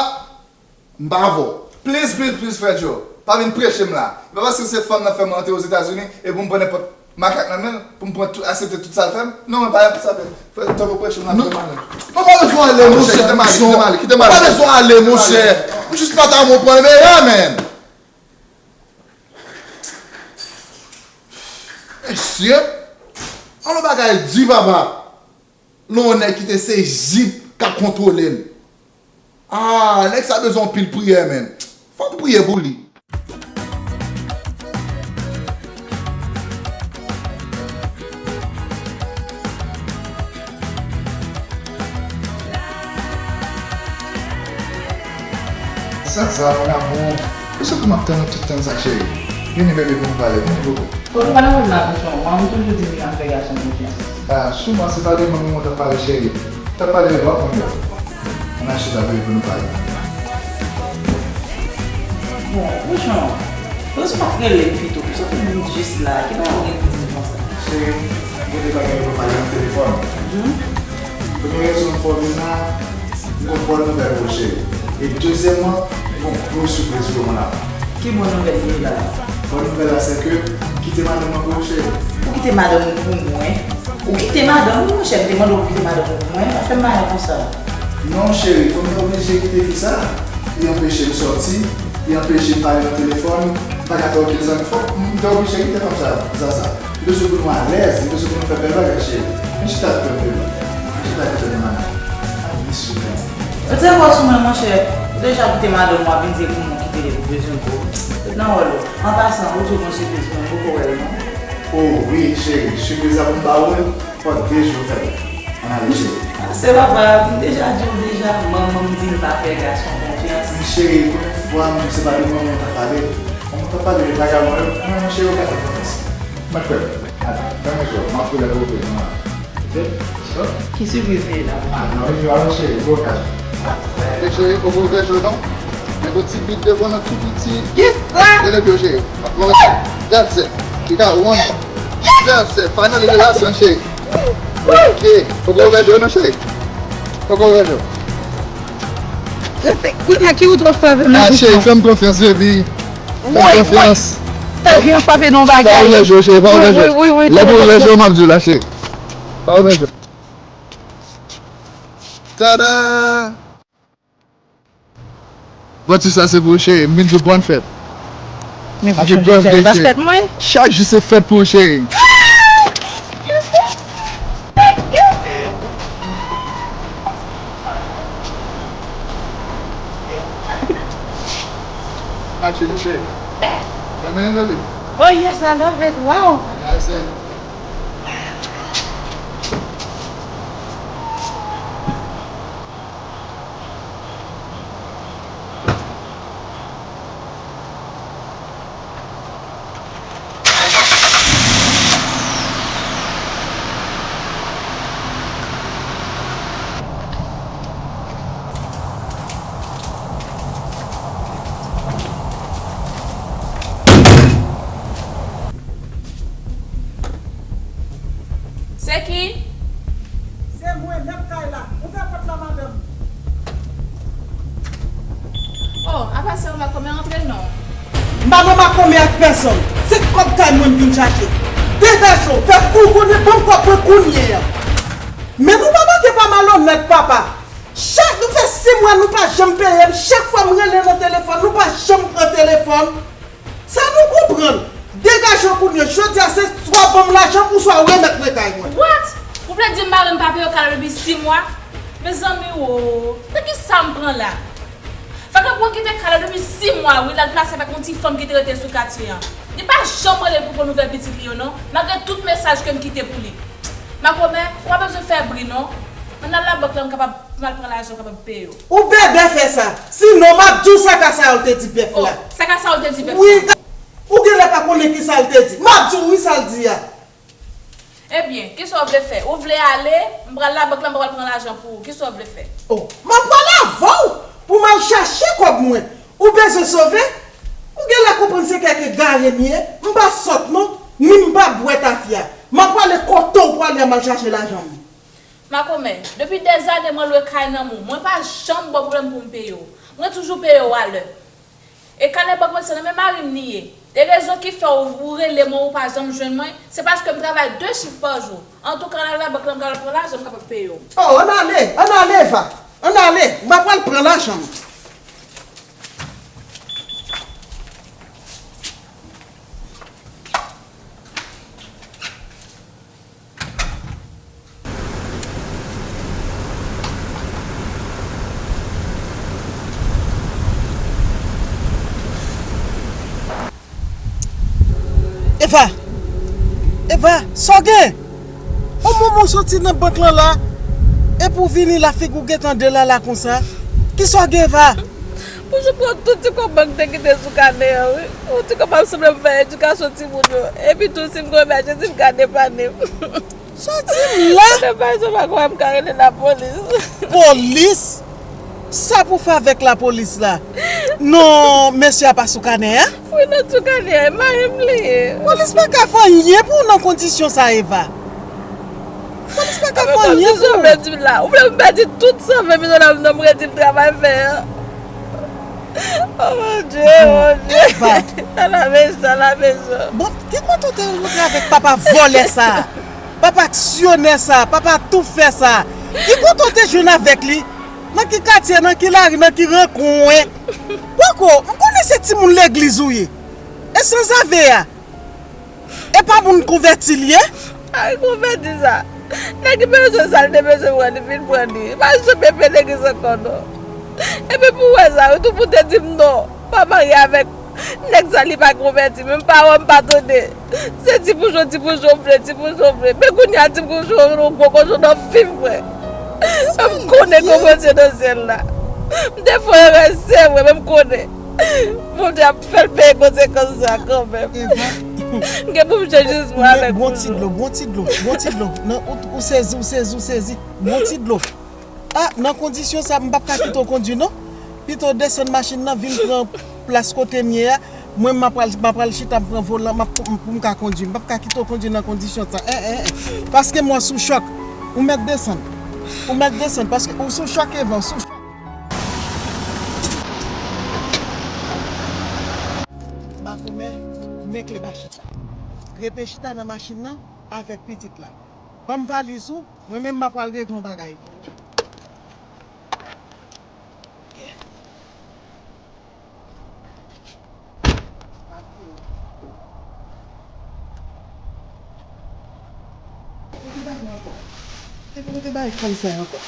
m pa avè w. Please, please, please, frè Joe. Pa vin preche m la. E pa paske se fanm nan fè mwen antre Ozetazini e pou m pran nenpòt makak nan men l, pou m pran tout, aksepte tout sa l fè m. Non, mwen pa renmen sa, frè. Tankou preche m la, frè Manno. Mwen pa bezwen ale, monchè. Kite m ale, kite m ale, kite m ale. Mwen pa bezwen ale, monchè. M jis pa ta mwen pran men, amen. Mesye, an lòt bagay di, papa. Lè yon nèg kite se jip k ap kontwole l. Ah, nèg sa bezwen anpil priyè, menn. Fò m priye pou li. Zaza, mon amour. Ou sot m ap tann ou tout tan sa, cheri. Vini, bebe, pou nou pale. Vini, bebe. Fò nou pa nan wòl la, Pouchon. Manman toujou di li pa fè gason konfyans. Ah, souvan, se pa de manman mwen t ap pale, cheri. M t ap pale de lòt moun yo. Ann al chita, bebe, pou nou pale. Bon, Pouchon, poukisa w pa t rele m pito? Poukisa w te vin jis la? Ki bagay ou gen pou di m konsa? Cheri, gen de bagay nou pale nan telefòn. Premye rezon m fè w vin la, m gon bòn nouvèl pou ou, cheri. E dezyèmman, m gon gwo sipriz pou ou, mon amour. Ki bòn nouvèl ki la? Bòn nouvèl la, se ke m kite madanm mwen pou ou, cheri. Ou kite madanm ou pou mwen? Ou kite madanm ou, monchè? M te mande w pou kite madanm ou pou mwen? Pa fè m bagay konsa. Non, cheri, fanm nan oblije kite fi sa. Li anpeche m sòti, li anpeche m pale nan telefòn, m pa ka fè okenn zanmi. Fòk m te oblije kite fanm sa, Zaza. Li bezwen pou nou alèz, li bezwen pou nou fè bèl bagay, cheri. Vin chita kote m, bebe. Vin chita kote m, manman. I miss you, man. Ou te wè sou mwen, monchè. Ou deja kite madanm ou, w ap vin di pou mwen kite li pou bezwen pou ou. Tout nan wòl ou. An pasan, ou tou gon sipriz pou mwen, m poko wè l, non. Oh wi, cheri. Sipriz la pou m ba ou l, fòk de jou fèt. Ann ale, cheri. Se papa, m deja di w deja, manman m di m pa fè gason konfyans. Men cheri, premye fwa m, se pa de manman w t ap pale. Manman w t ap pale de vagabon yo. Non, non, cheri, ou ka fè konfyans. Mwen kwè. Atann, tann jò, m ap koule pou ou, non. Ki sipriz li ye la? Ah, non, yo, alò, cheri, gwo kay. E cheri, ou ouvè jò non. Men gon ti bit devan nan tou piti. Kisa? Rele pye w, cheri. That's it. Li ka wonn. That's it. Finally, relasyon, cheri. Ok. Ou ouvè jò non, cheri. Ou ouvè jò. Kounye a ki wout w ap fè avè m nan? Ah, cheri, fè m konfyans, baby. Fè m konfyans. Tank yon frape nan bagay. Pa ouvè jò, cheri, pa ouvè jò. Lè pou ouvè jò, m ap di w la, cheri. Pa ouvè jò. Tada! Bon, ti sa se pou ou, cheri. M vin di w bòn fèt. Men Happy birthday, cheri. Chak jou se fèt pou ou, cheri. Happy birthday. Renmen li? Oh yes, I love it. Wow. Se ki? Se mwen, mèt kay la. Ouvè pòt la, madanm. Oh, apa se ou makomè, antre non. M pa nan makomè ak pèsonn. Se kòb kay mwen m vin chache. Degaje w, fè kou w konnen, ban m kòb mwen kounye a. Men nou pa manke pa malonèt, papa. Chak, nou fè sis mwa nou pa janm peye m. Chak fwa m rele nan telefòn, nou pa janm pran telefòn. Sa nou konprann? Degaje w kounye a. Jodi a se swa ban m lajan ou swa remèt mwen kay mwen. What? Ou vle di m mari m pa peye w kado depi sis mwa? Mezanmi wo, nan kisa m pran la? Fèk ap wè kite kado depi sis mwa wi, l al plase avèk yon ti fanm ki te rete sou katye an. Li pa janm rele l pou pran nouvèl pitit li yo non, malgre tout mesaj ke m kite pou li. Makomè, ou pa bezwen fè bri non. Ann al labank la, m kapab, pou m al pran lajan, m kapab peye w. Ou bèbè fè sa. Sinon, m ap di w sa ka sa yo te di bèf la. Oh, sa ka sa yo te di bèf la? Wi, ou genlè pa konnen ki sa l te di. M ap di w wi sa l di a. Ebyen, kisa w vle fè? Ou vle ale? M pral labank la, m pral pran lajan pou ou. Kisa w vle fè? Oh, m ap pral avè w pou m al chache kòb mwen. Ou bezwen sove? Ou genlè konprann se kèk egare m ye. M pa sòt non, ni m pa bwè tafya. M ap prale kote w prale a, m al chache lajan m. Makomè, depi dèzane mwen lwe kay nan men w, mwen pa janm ba w pwoblèm pou m peye w. Mwen toujou peye w alè. E kanè bank mwen se nan men mari m li ye. E rezon ki fè w, ou rele mwen, ou pa janm jwenn mwen, se paske m travay de chif pa jou. Antouka, ann al nan bank lan, m pral pran lajan, m kapab peye w. Oh, ann ale, ann ale, Eva. Ann ale, m pral pran lajan m. Eva! Eva, sa w gen? On moman w soti nan bank lan la, epi w vini la figi w gentan delala konsa. Kisa w gen, Eva? Poujou pran tout ti kòb bank te kite sou kanè an, wi. Yon ti kòb ap sanble m fè edikasyon timoun yo. Epi tou, si m gen yon emèjesi, m ka depann. Soti m la! Depann, m pa kwè m ka rele lapolis. Polis? Sa pou fè avèk lapolis la? Non, mesye a pa sou kanè a? Wi, nan sou kanè a, e mari m li ye. Polis pa ka fè anyen pou w nan kondisyon sa, Eva. Polis pa ka fè anyen pou w. Ou vle m pèdi tout san ven mil dola m nan, m redi m travay fè an. Oh mon Dieu, oh mon Dieu. Eva. Sa la mechan, sa la mechan. Bon, ki kote w te rankontre avèk papa vòlè sa? Papa aksyonè sa, papa toufè sa? Ki kote w te jwenn avèk li? Nan ki katye, nan ki lari, nan ki rankwen? Poko, m konnen se timoun legliz ou ye. E sanzave a? E pa moun konvèti l ye? Ay, konvèti sa. Nèg ki bezwen sa, li te bezwen pran li, vin pran li. Li pa janm peye legliz ankò, non. Epi pou w wè sa, wi, tout moun te di m non. Pa marye avèk nèg sa, li pa konvèti. Men m pa wè, m pa tande. Se ti boujon, ti boujon m vle, ti boujon m vle. Men kounye a, ti boujon, yon gwo kochon nan fi m, frè. M konnen gwo Bondye nan syèl la. M te fè erè, se vre, men m konnen. Bondye ap fè l peye konsekans sa kanmenm. Eva. M gen pou m jwe jis mwen avèk boujon. Bwon ti dlo, bwon ti dlo, bwon ti dlo. Non, ou, ou sezi, ou sezi, ou sezi. Bwon ti dlo. Ah, nan kondisyon sa, m p ap ka kite w kondwi, non. Pito w desann machin nan, vin pran plas kote m ye a. Mwen, m ap pral, m ap pral chita, m pran volan, m ap, pou m ka kondwi. M p ap ka kite w kondwi nan kondisyon sa. En, en, en. Paske m wè w sou chòk. Ou mèt desann. Ou mèt desann, paske ou sou chòk, Eva, ou sou chòk. Makomè, men kle machin nan. Rete chita nan machin nan avèk pitit la. Ban m valiz ou, mwen menm m ap pral regle yon bagay. Depi nou te bay fanm sa ankò.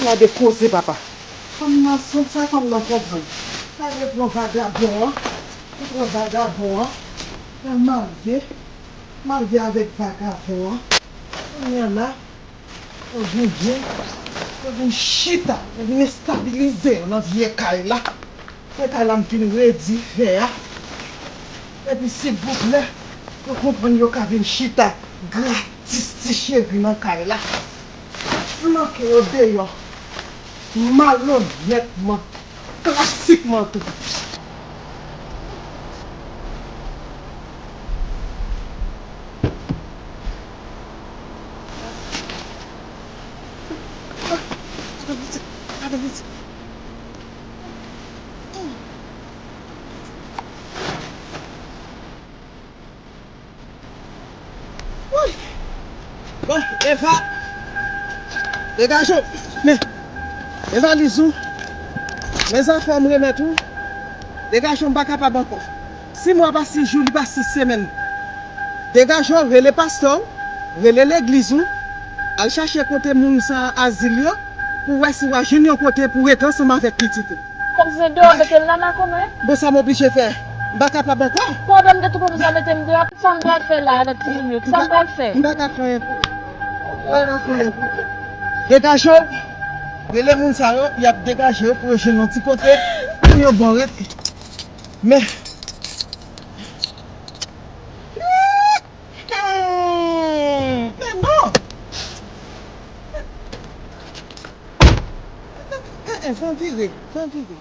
Ala de koze, papa. Fanm nan, sant sa fanm nan konprann. Sa regle yon vagabon an. Li pran vagabon an. L al marye. Marye avèk vagabon an. Kounye a la, yo vin, yo vin chita, yo vin estabilize yo nan vye kay la. Vye kay la m fin redi fè a. Epi silvouplè, yo konprann yo ka vin chita gratis ti cheri nan kay la. Flanke yo deyò. Malonètman. Klasikman tou. Woy! Bon, Eva, degaje w. Men, men valiz ou. Men zafè w m remèt ou. Degaje w, m pa kapab ankò. Sis mwa pa sis jou, li pa sis semèn. Degaje w, rele pastè w, rele legliz ou. Al chache kote moun sa a azil yo, pou w wè si w a jwenn yon kote pou w rete ansanm avèk pitit ou. Kòm se deyò mete l la, makomè. Bon, sa m oblije fè. M pa kapab ankò. Pandan m gen tout pwoblèm sa mete m deyò, sa m pral fè la avèk timoun yo? Sa m pral fè? M pa ka fè anyen pou ou. M pa ka fè anyen pou ou. Degaje w. Rele moun sa yo, y ap degaje yo pou yo jwenn yon ti kote pou yo bon rete. Men. Hmm, men non! Eh, eh, fè m vire, fè m vire.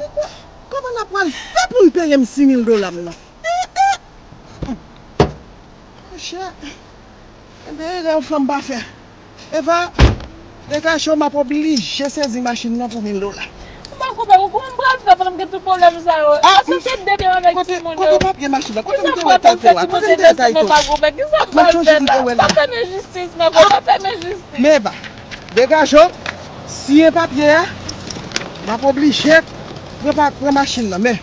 Kòman, kòman n ap pral fè pou n peye m sis mil dola m nan? Eh, eh! Monchè, enben, erè yon fanm pa fè. Eva, degaje w, m ap oblije sezi machin nan pou mil dola. Ou pa Kouman, kouman m pral fè pandan m gen tout pwoblèm sa yo? Ah, sa se depi m avèk kote, timoun kote yo. Papye machin nan? Kote m te wè timoun te wè sa yo? Kisa m pral fè, timoun te lese m nan pa gwo, men kisa m pral fè la? Pa fè m enjistis, Marco, pa fè m enjistis. Men Eva, degaje w, siyen papye a, m ap oblije pran pa, pran machin nan, men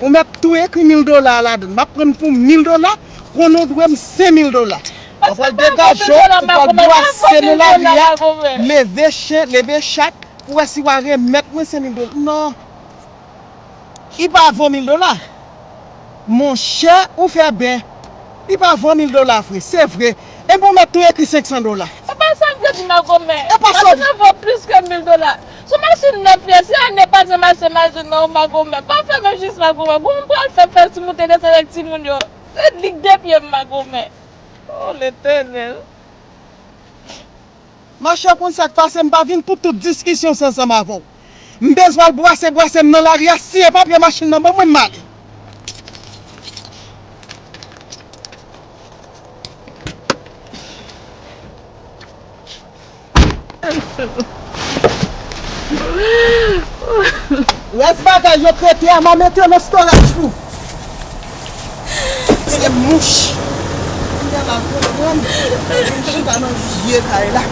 ou mèt tou ekri mil dola ladan l. M ap pran l pou mil dola, konnen w dwe m senk mil dola. W ap pral degaje w, ou pral bwase nan lari a, leve chen, leve chat, pou wè si w a remèt mwen senk mil dola. Non. Li pa vo mil dola. Monchè, ou fè byen. Li pa vo mil dola vre, se vre. Epi w mèt tou ekri senk san dola. Se pa sa m vle di, Marco, men. E pa sa. Machin nan vo plis ke mil dola. Se yon machin nèf li ye, se ane pase m achte machin nan, Marco, men. Pa fè m enjistis, Marco, men. Kòman m pral fè, fè timoun te desann avèk timoun yo? Se li k de pye m, Marco, men. O Letènèl. Machè, konn sa k pase, m pa vin pou tout diskisyon sa ansanm avè w. M bezwen al bwase, bwase m nan lari a, siyen papye machin nan ban mwen, m ale. Rès bagay yo trete a, m a mete yo nan storage pou. Se mouch. Kounya m a konprann. M chita nan vye kay la. M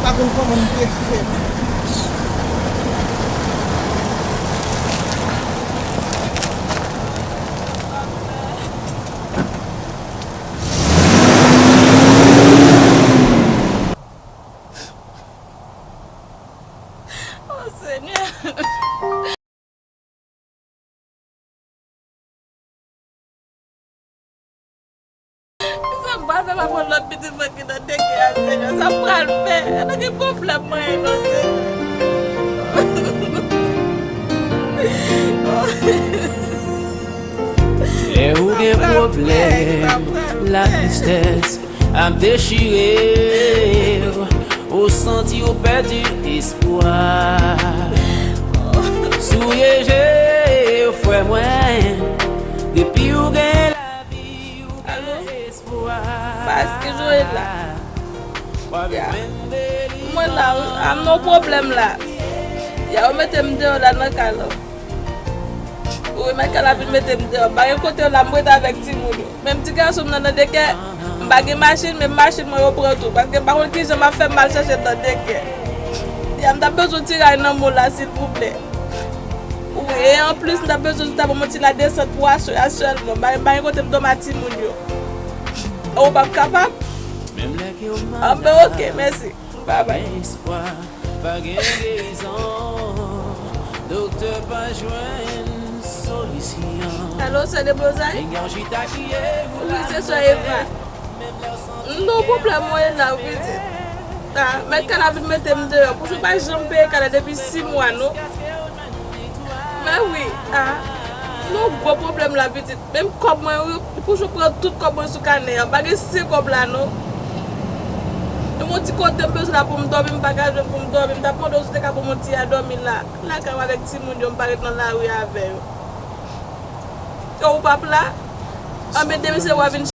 pa konn kòman m te fè. O Senyè. Sa m pral fè, m ap pran lòt pitit mwen ki nan deke a, Senyè. Sa m pral fè? Nan ki pwoblèm mwen ye non, Senyè? Lè ou gen pwoblèm, latristès ap dechire w, ou santi ou pèdi espwa. Souye je w, frè mwen, depi w gen lavi, ou gen espwa. Alo? Pas, ki jan w ye la? Ya. Mwen la, wi. A, m nan pwoblèm la. Ya, yo mete m deyò la nan kay la. Wi, men kay la vin mete m deyò. M pa gen kote la, m rete avèk timoun yo. Menm ti gason m nan nan deke, m pa gen machin, menm machin mwen yo pran tou. Paske m pa konn kijan m ap fè m al chèche l nan deke. Ya, m t ap bezwen ti ray nan men w la, silvouplè. Wi, e anplis, m t ap bezwen jis ta ban m yon ti ladesant pou aswè a sèlman. M pa, m pa gen kote m dòmi ak timoun yo. Ou p ap kapab? Anben, oke, mèsi. Babay. Pa gen gerizon, doktè pa jwenn solisyon. Alo, sè Deblozay? Wi, se sè Eva. M nan pwoblèm mwen ye la, wi, pitit. A, mèt kay la vin mete m deyò. Pouchon pa janm peye kay la depi sis mwa, non. Mè wi, a, m nan gwo pwoblèm la, pitit. Menm kòb mwen, wi, Pouchon pran tout kòb mwen sou kanè a. M pa gen sen kòb la, non. E yon ti kote m bezwen la pou m dòmi, m pa ka jwenn pou m dòmi. M t ap mande w si w te ka ban m yon ti a dòmi la. Lakay w avèk timoun yo, m pa ret nan lari avè yo. E ou p ap la? Anben, demen se w a vin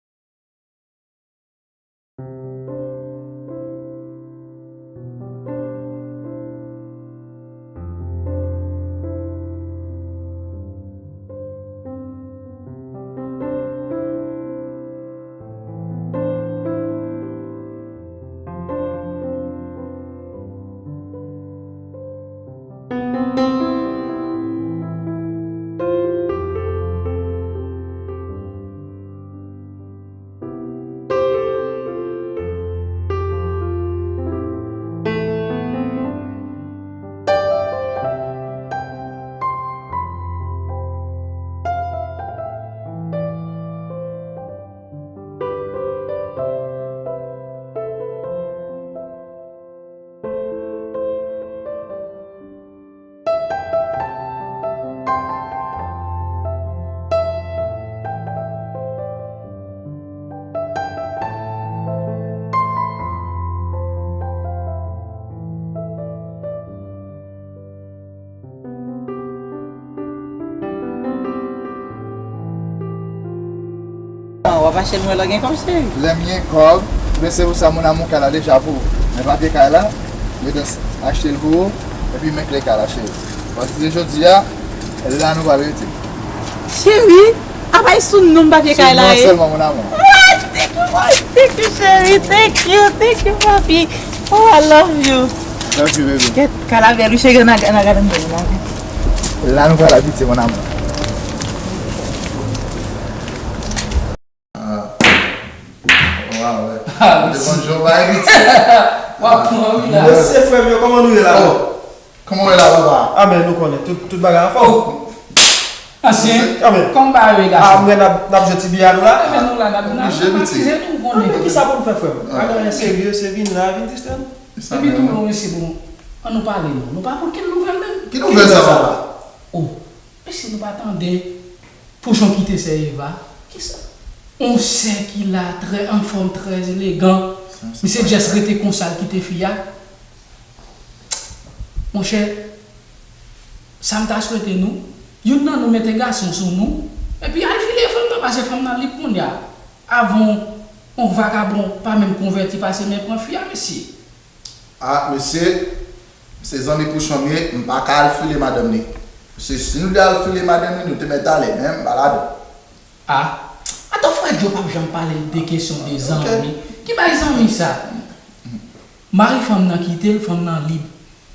Ah, w ap achte l mwen lè w gen kòb, cheri. Lè m gen kòb, men se pou sa moun a mwen kay la deja pou ou. Men papye kay la, mwen te achte l pou ou, epi men kle kay la, cheri. Paske jodi a, la nou pral rete. Cheri, apa e sou non m papye kay la ye? Sou non sèlman, mon amour. Ah, thank you, boy. Thank you, cheri. Thank you, thank you, papi. Oh, I love you. Love you, baby. Kèt, kay la bèl wi, cheri, ann al, ann al gade anndan l la. La nou pral abite, mon amour. Ah. Wa wè. Ah, mèsi. Devan Jewova, epi ti. W ap pran wi la. Mesye, frè m yo, kòman nou ye la? Oh, kòman w ye la, papa? Amen, nou konnen. Tout, tout bagay anfòm. Oh. Ansyen, amen. Kòman bagay yo ye, gason? Ah, mwen, n ap, n ap jwe ti biyè nou la. Amen, nou la, n ap, n ap, oblije, n ap piti. Matize tou, ou konnen. Amen, kisa pou n fè, frè m? Ah. Bagay serye, se vin la, vin distè nou. Epi tou, mesye, bon, ann nou pale non. Nou pa konn ki nouvèl menm. Ki nouvèl sa, papa? Oh, mesye, nou pa tande Pouchon kite sè Eva. Kisa? On sè ki la, trè anfòm, trè elegan. Misye just rete konsa, l kite fi a. Monchè, sa m ta swete nou, youn nan nou mete gason sou nou, epi al file fanm nan, paske fanm nan lib kounye a. Avan on vakabon pa menm konvèti pase men pran fi a, mesye. Ah, mesye, se zanmi Pouchon m ye, m pa ka al file madanm li. Mesye, si nou te al file madanm li, nou te mèt ale, men m pa ladan. Ah, atò frè Djo p ap janm pale l de kesyon de zanmi. Ki bay zanmi sa? Mari fanm nan kite l, fanm nan lib.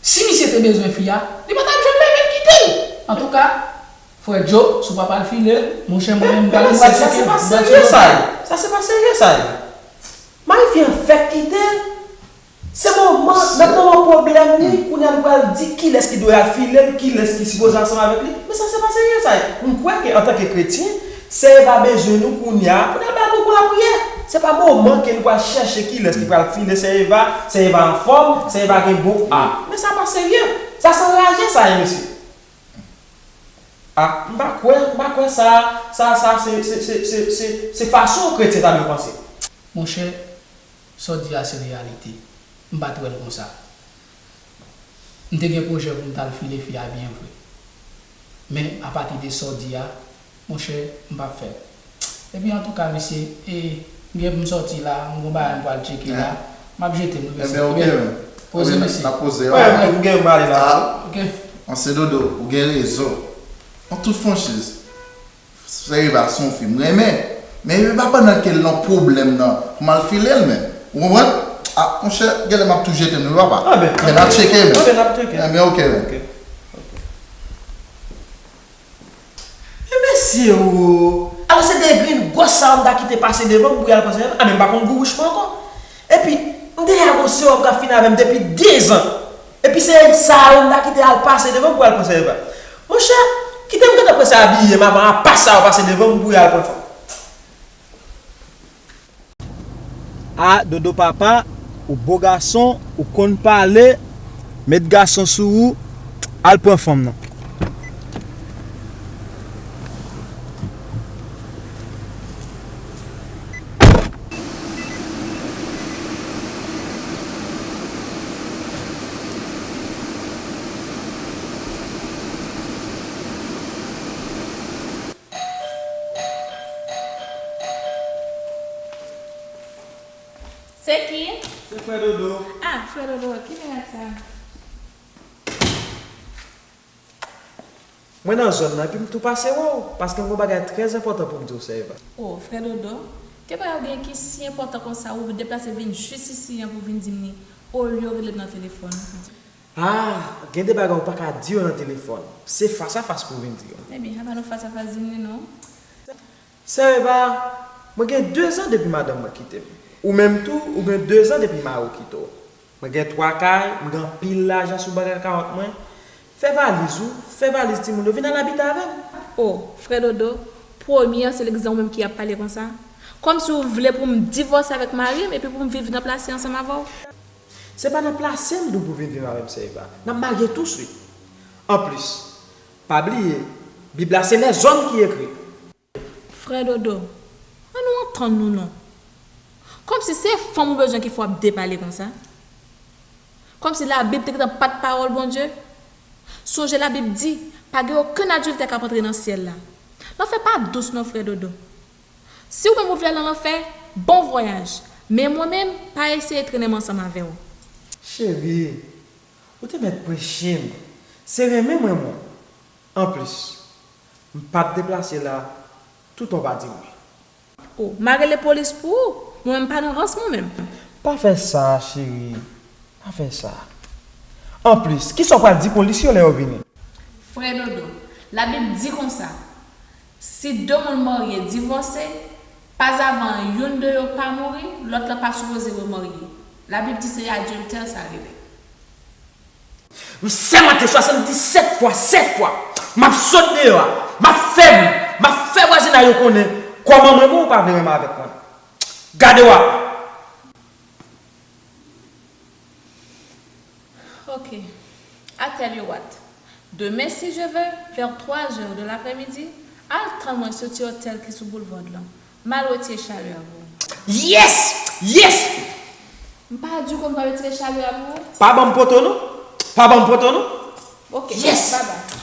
Si misye te bezwen fi a, li pa t ap janm leve l kite l. Antouka, frè Djo, si w p ap al file l, monchè, mwen menm, m pral, m pral tcheke, m pral tcheke. Sa se pa serye sa ye. Sa se pa serye sa ye. Mari fi an fèk kite l. Se moman, nan moman pwoblèm li, kounye a li pral di kilès ki dwe al file l, kilès ki sipoze ansanm avèk li. Men sa se pa serye sa ye. M kwè ke antanke kretyen, sè Eva bezwen nou kounye a pou n al ba l kou lapriyè. Se pa moman ke nou pral chèche kilès ki pral file sè Eva, sè Eva anfòm, sè Eva gen bon a. Men sa pa serye. Sa se anraje sa ye, mesye. Ah, m pa kwè, m pa kwè sa, sa, sa se, se, se, se, se, se fason kretyen ta dwe panse. Monchè, sa w di a se reyalite. M pa t wè l konsa. M te gen pwojè pou m t al file fi a byen vre. Men, apati de sa w di a, monchè, m p ap fè l. Epi, antouka, mesye, e, m gen pou m sòti la, m gon bagay m pral tcheke la. M ap jete m wi, mesye. Ebyen, oke, men. Poze, mesye. N ap poze, wi. Mwen menm tou, m gen pou m ale la. Ah, oke. Ansyen Dodo, ou gen rezon. An tout franchiz. Sè Eva se yon fi m renmen. Men e pa pandan ke l nan pwoblèm nan pou m al file l, men. Ou konprann? Ah, monchè, genlè m ap tou jete m wi, papa. Ah, ben, men n ap tcheke, men. Ah, ben, n ap tcheke. Enben, oke, men. Oke. E mesye o! Alò se de grenn gwòs sa yo m ta kite pase devan m pou y al pran sè Eva. Ah, men m pa konn gou wouch mwen ankò. Epi, m deja gon sewòm k ap fin avè m depi dezan. Epi se sa yo m ta kite al pase devan m pou al pran sè Eva. Monchè, kite m gentan prese abiye m avan apa sa yo pase devan m pou y al pran fanm. A, Dodo papa, ou bo gason, ou konn pale, met gason sou ou, al pran fanm nan. Se ki? Se frè Dodo. Ah, frè Dodo, ki mirak sa? Mwen nan zòn nan, epi m tou pase wè w, paske m gen yon bagay trè enpòtan pou m di w, sè Eva. Oh, frè Dodo, ki bagay ou gen ki si enpòtan konsa, ou deplase vin jis isi an pou vin di m li, olye w rele m nan telefòn? Ah, gen de bagay ou pa ka di yo nan telefòn. Se fas a fas pou w vin di yo. Ebyen, apa nou fas a fas di m li non? Sè Eva, mwen gen dezan depi madanm mwen kite m. Ou menm tou, ou gen dezan depi mari w kite w. Mwen gen twa kay, mwen gen anpil lajan sou bank akawont mwen. Fè valiz ou, fè valiz timoun yo, vin al abite avè m. Oh, frè Dodo, premye an se legzanp ou menm ki ap pale konsa. Kòmsi ou vle pou m divòse avèk mari m epi pou m viv nan plase ansanm avè w. Se pa nan plase m di w pou vin viv avè m, sè Eva. N ap marye touswit. Anplis, pa bliye, Bib la se lèzòm ki ekri. Frè Dodo, ann nou antann nou non. Kòmsi se fanm ou bezwen ki fè w ap depale konsa. Kòmsi Labib te gentan pa t pawòl Bondye. Sonje Labib di, pa gen okenn adiltè k ap antre nan syèl la. Lanfè pa dous non, frè Dodo. Si ou menm ou vle al nan lanfè, bon vwayaj. Men mwen menm, pa eseye trennen m ansanm avè w. Cheri, ou te mèt preche m. Se renmen m renmen w. Anplis, m p ap deplase la toutan w pa di mwen. O, m a rele polis pou ou. Mwen m pa nan rans mwen menm. Pa fè sa, cheri. Pa fè sa. Anplis, kisa w pral di polis yo lè yo vini? Frè Dodo, Labib di konsa, si de moun marye divòse, pazavan youn de yo pa mouri, lòt lan pa sipoze remarye. Labib di se adiltè sa rele. M sèmante swasanndisèt fwa, sèt fwa, m ap sot deyò a, m ap fè m, m ap fè vwazinay yo konnen kòman mwen menm ou pa vle renmen avèk mwen. Gade w ap. Ok. I tell you what. Demen si Dye vle, vè twa zè de lapremidi, al tann mwen sou ti otèl ki sou boulevard lan. M al retire chalè a pou ou. Yes! Yes! M pa di w ke m pral retire chalè a pou ou? Pa ban m poto non. Pa ban m poto non. Ok, yes! Babay.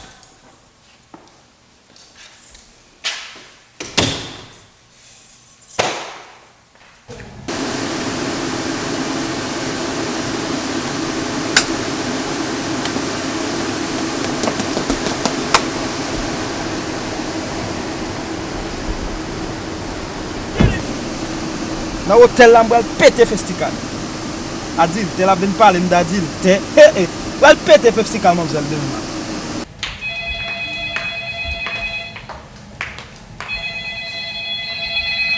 Nan otèl la m pral pete festikal. Adiltè l ap vin pale m d adiltè. He he. M pral pete festikal manmzèl demen an.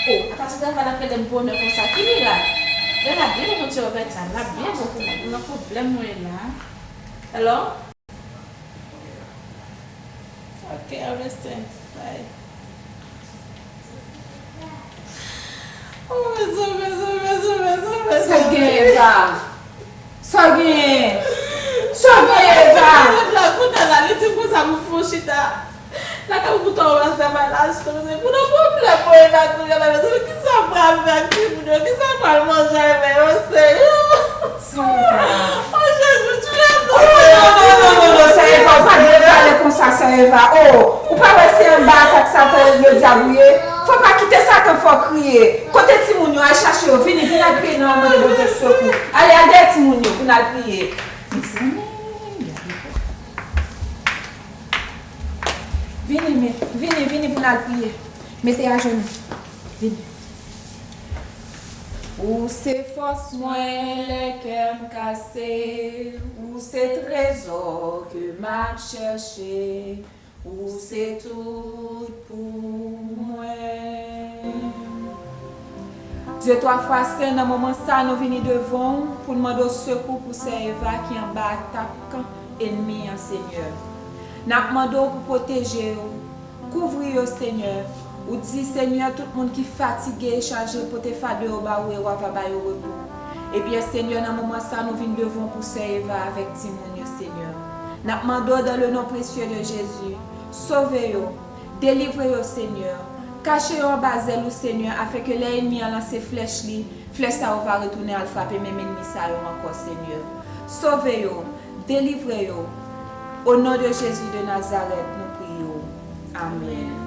O, apa se travay la ap rele m bonè konsa? Ki mirak? Lè la byen bon konn ti revèt sa, la byen bon pou mwen. Mwen nan pwoblèm mwen ye la. Hello? Ok, I understand. Bye. Oh, mezanmi, mezanmi, mezanmi, mezanmi, mezanmi. Sa gen Eva? Sa gen? Sa gen Eva? Mwen la kounye a la, li di m konsa pou m fè yon chita. Lakay ou pou tò ou rès travay la, se pou nan pwoblèm mwen ye la kounye a la, mezanmi, kisa m pral fè ak timoun yo, kisa m pral manje avè yo, Senyè? Sa Eva? Oh, Jezi, tu es bon, Senyè. Oh, non, non, non, non, non, sa Eva, ou pa dwe pale konsa, sa Eva. Oh, ou pa wè se anba atak Satan yo dyab ou ye? Fò pa kite Satan fè w kriye. Kote timoun yo? Al chache yo, vini, vin al priye nan mande Bondye sekou. Ale, al dèyè timoun yo pou n al priye. Mezanmi, gade. Vini, me, vini, vini pou n al priye. Mete ajenou. Vini. Ou se fòs mwen lè kè m kase, ou se trezò ke m ap chèche, ou se tout pou mwen. Dye twa fwa sen, nan moman sa a nou vini devan w pou n mande w sekou pou sè Eva ki anba atak ènmi an, Senyè. N ap mande w pou pwoteje yo, kouvri yo, Senyè. Ou di, Senyè, tout moun ki fatige e chaje pote fado yo ba ou e w a va ba yo repo. Ebyen, Senyè, nan moman sa a nou vin devan w pou sè Eva avèk timoun yo, Senyè. N ap mande w, dans le nom précieux de Jésus, sove yo, delivre yo, Senyè. Kache yo anba zèl ou, Senyè, afenke lè ènmi an lanse flèch li, flèch sa yo va retounen al frape menm ènmi sa yo ankò, Senyè. Sove yo, delivre yo. O non de Jezi de Nazarèt, nou priye w. Amèn.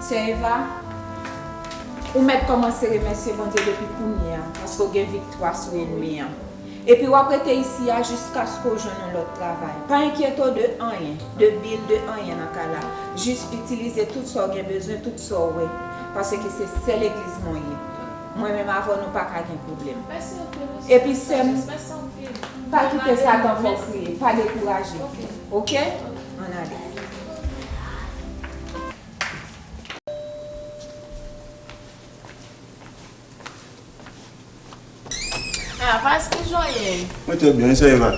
Sè Eva, ou mèt kòmanse remèsye Bondye depi kounye a, paske w gen viktwa sou ènmi an. Epi w ap rete isi a jiskaske w jwenn yon lòt travay. Pa enkyete w de anyen, de bil, de anyen nan kay la. Jis itilize tout sa w gen bezwen, tout sa w wè. Paske se sè legliz mwen ye. Mwen menm avè w nou pa ka gen pwoblèm. Epi sè m, pa kite Satan fè w kriye, pa dekouraje. Oke? Ann ale. Ah, Vaz, kijan w ye? Mwen trè byen, e sè Eva?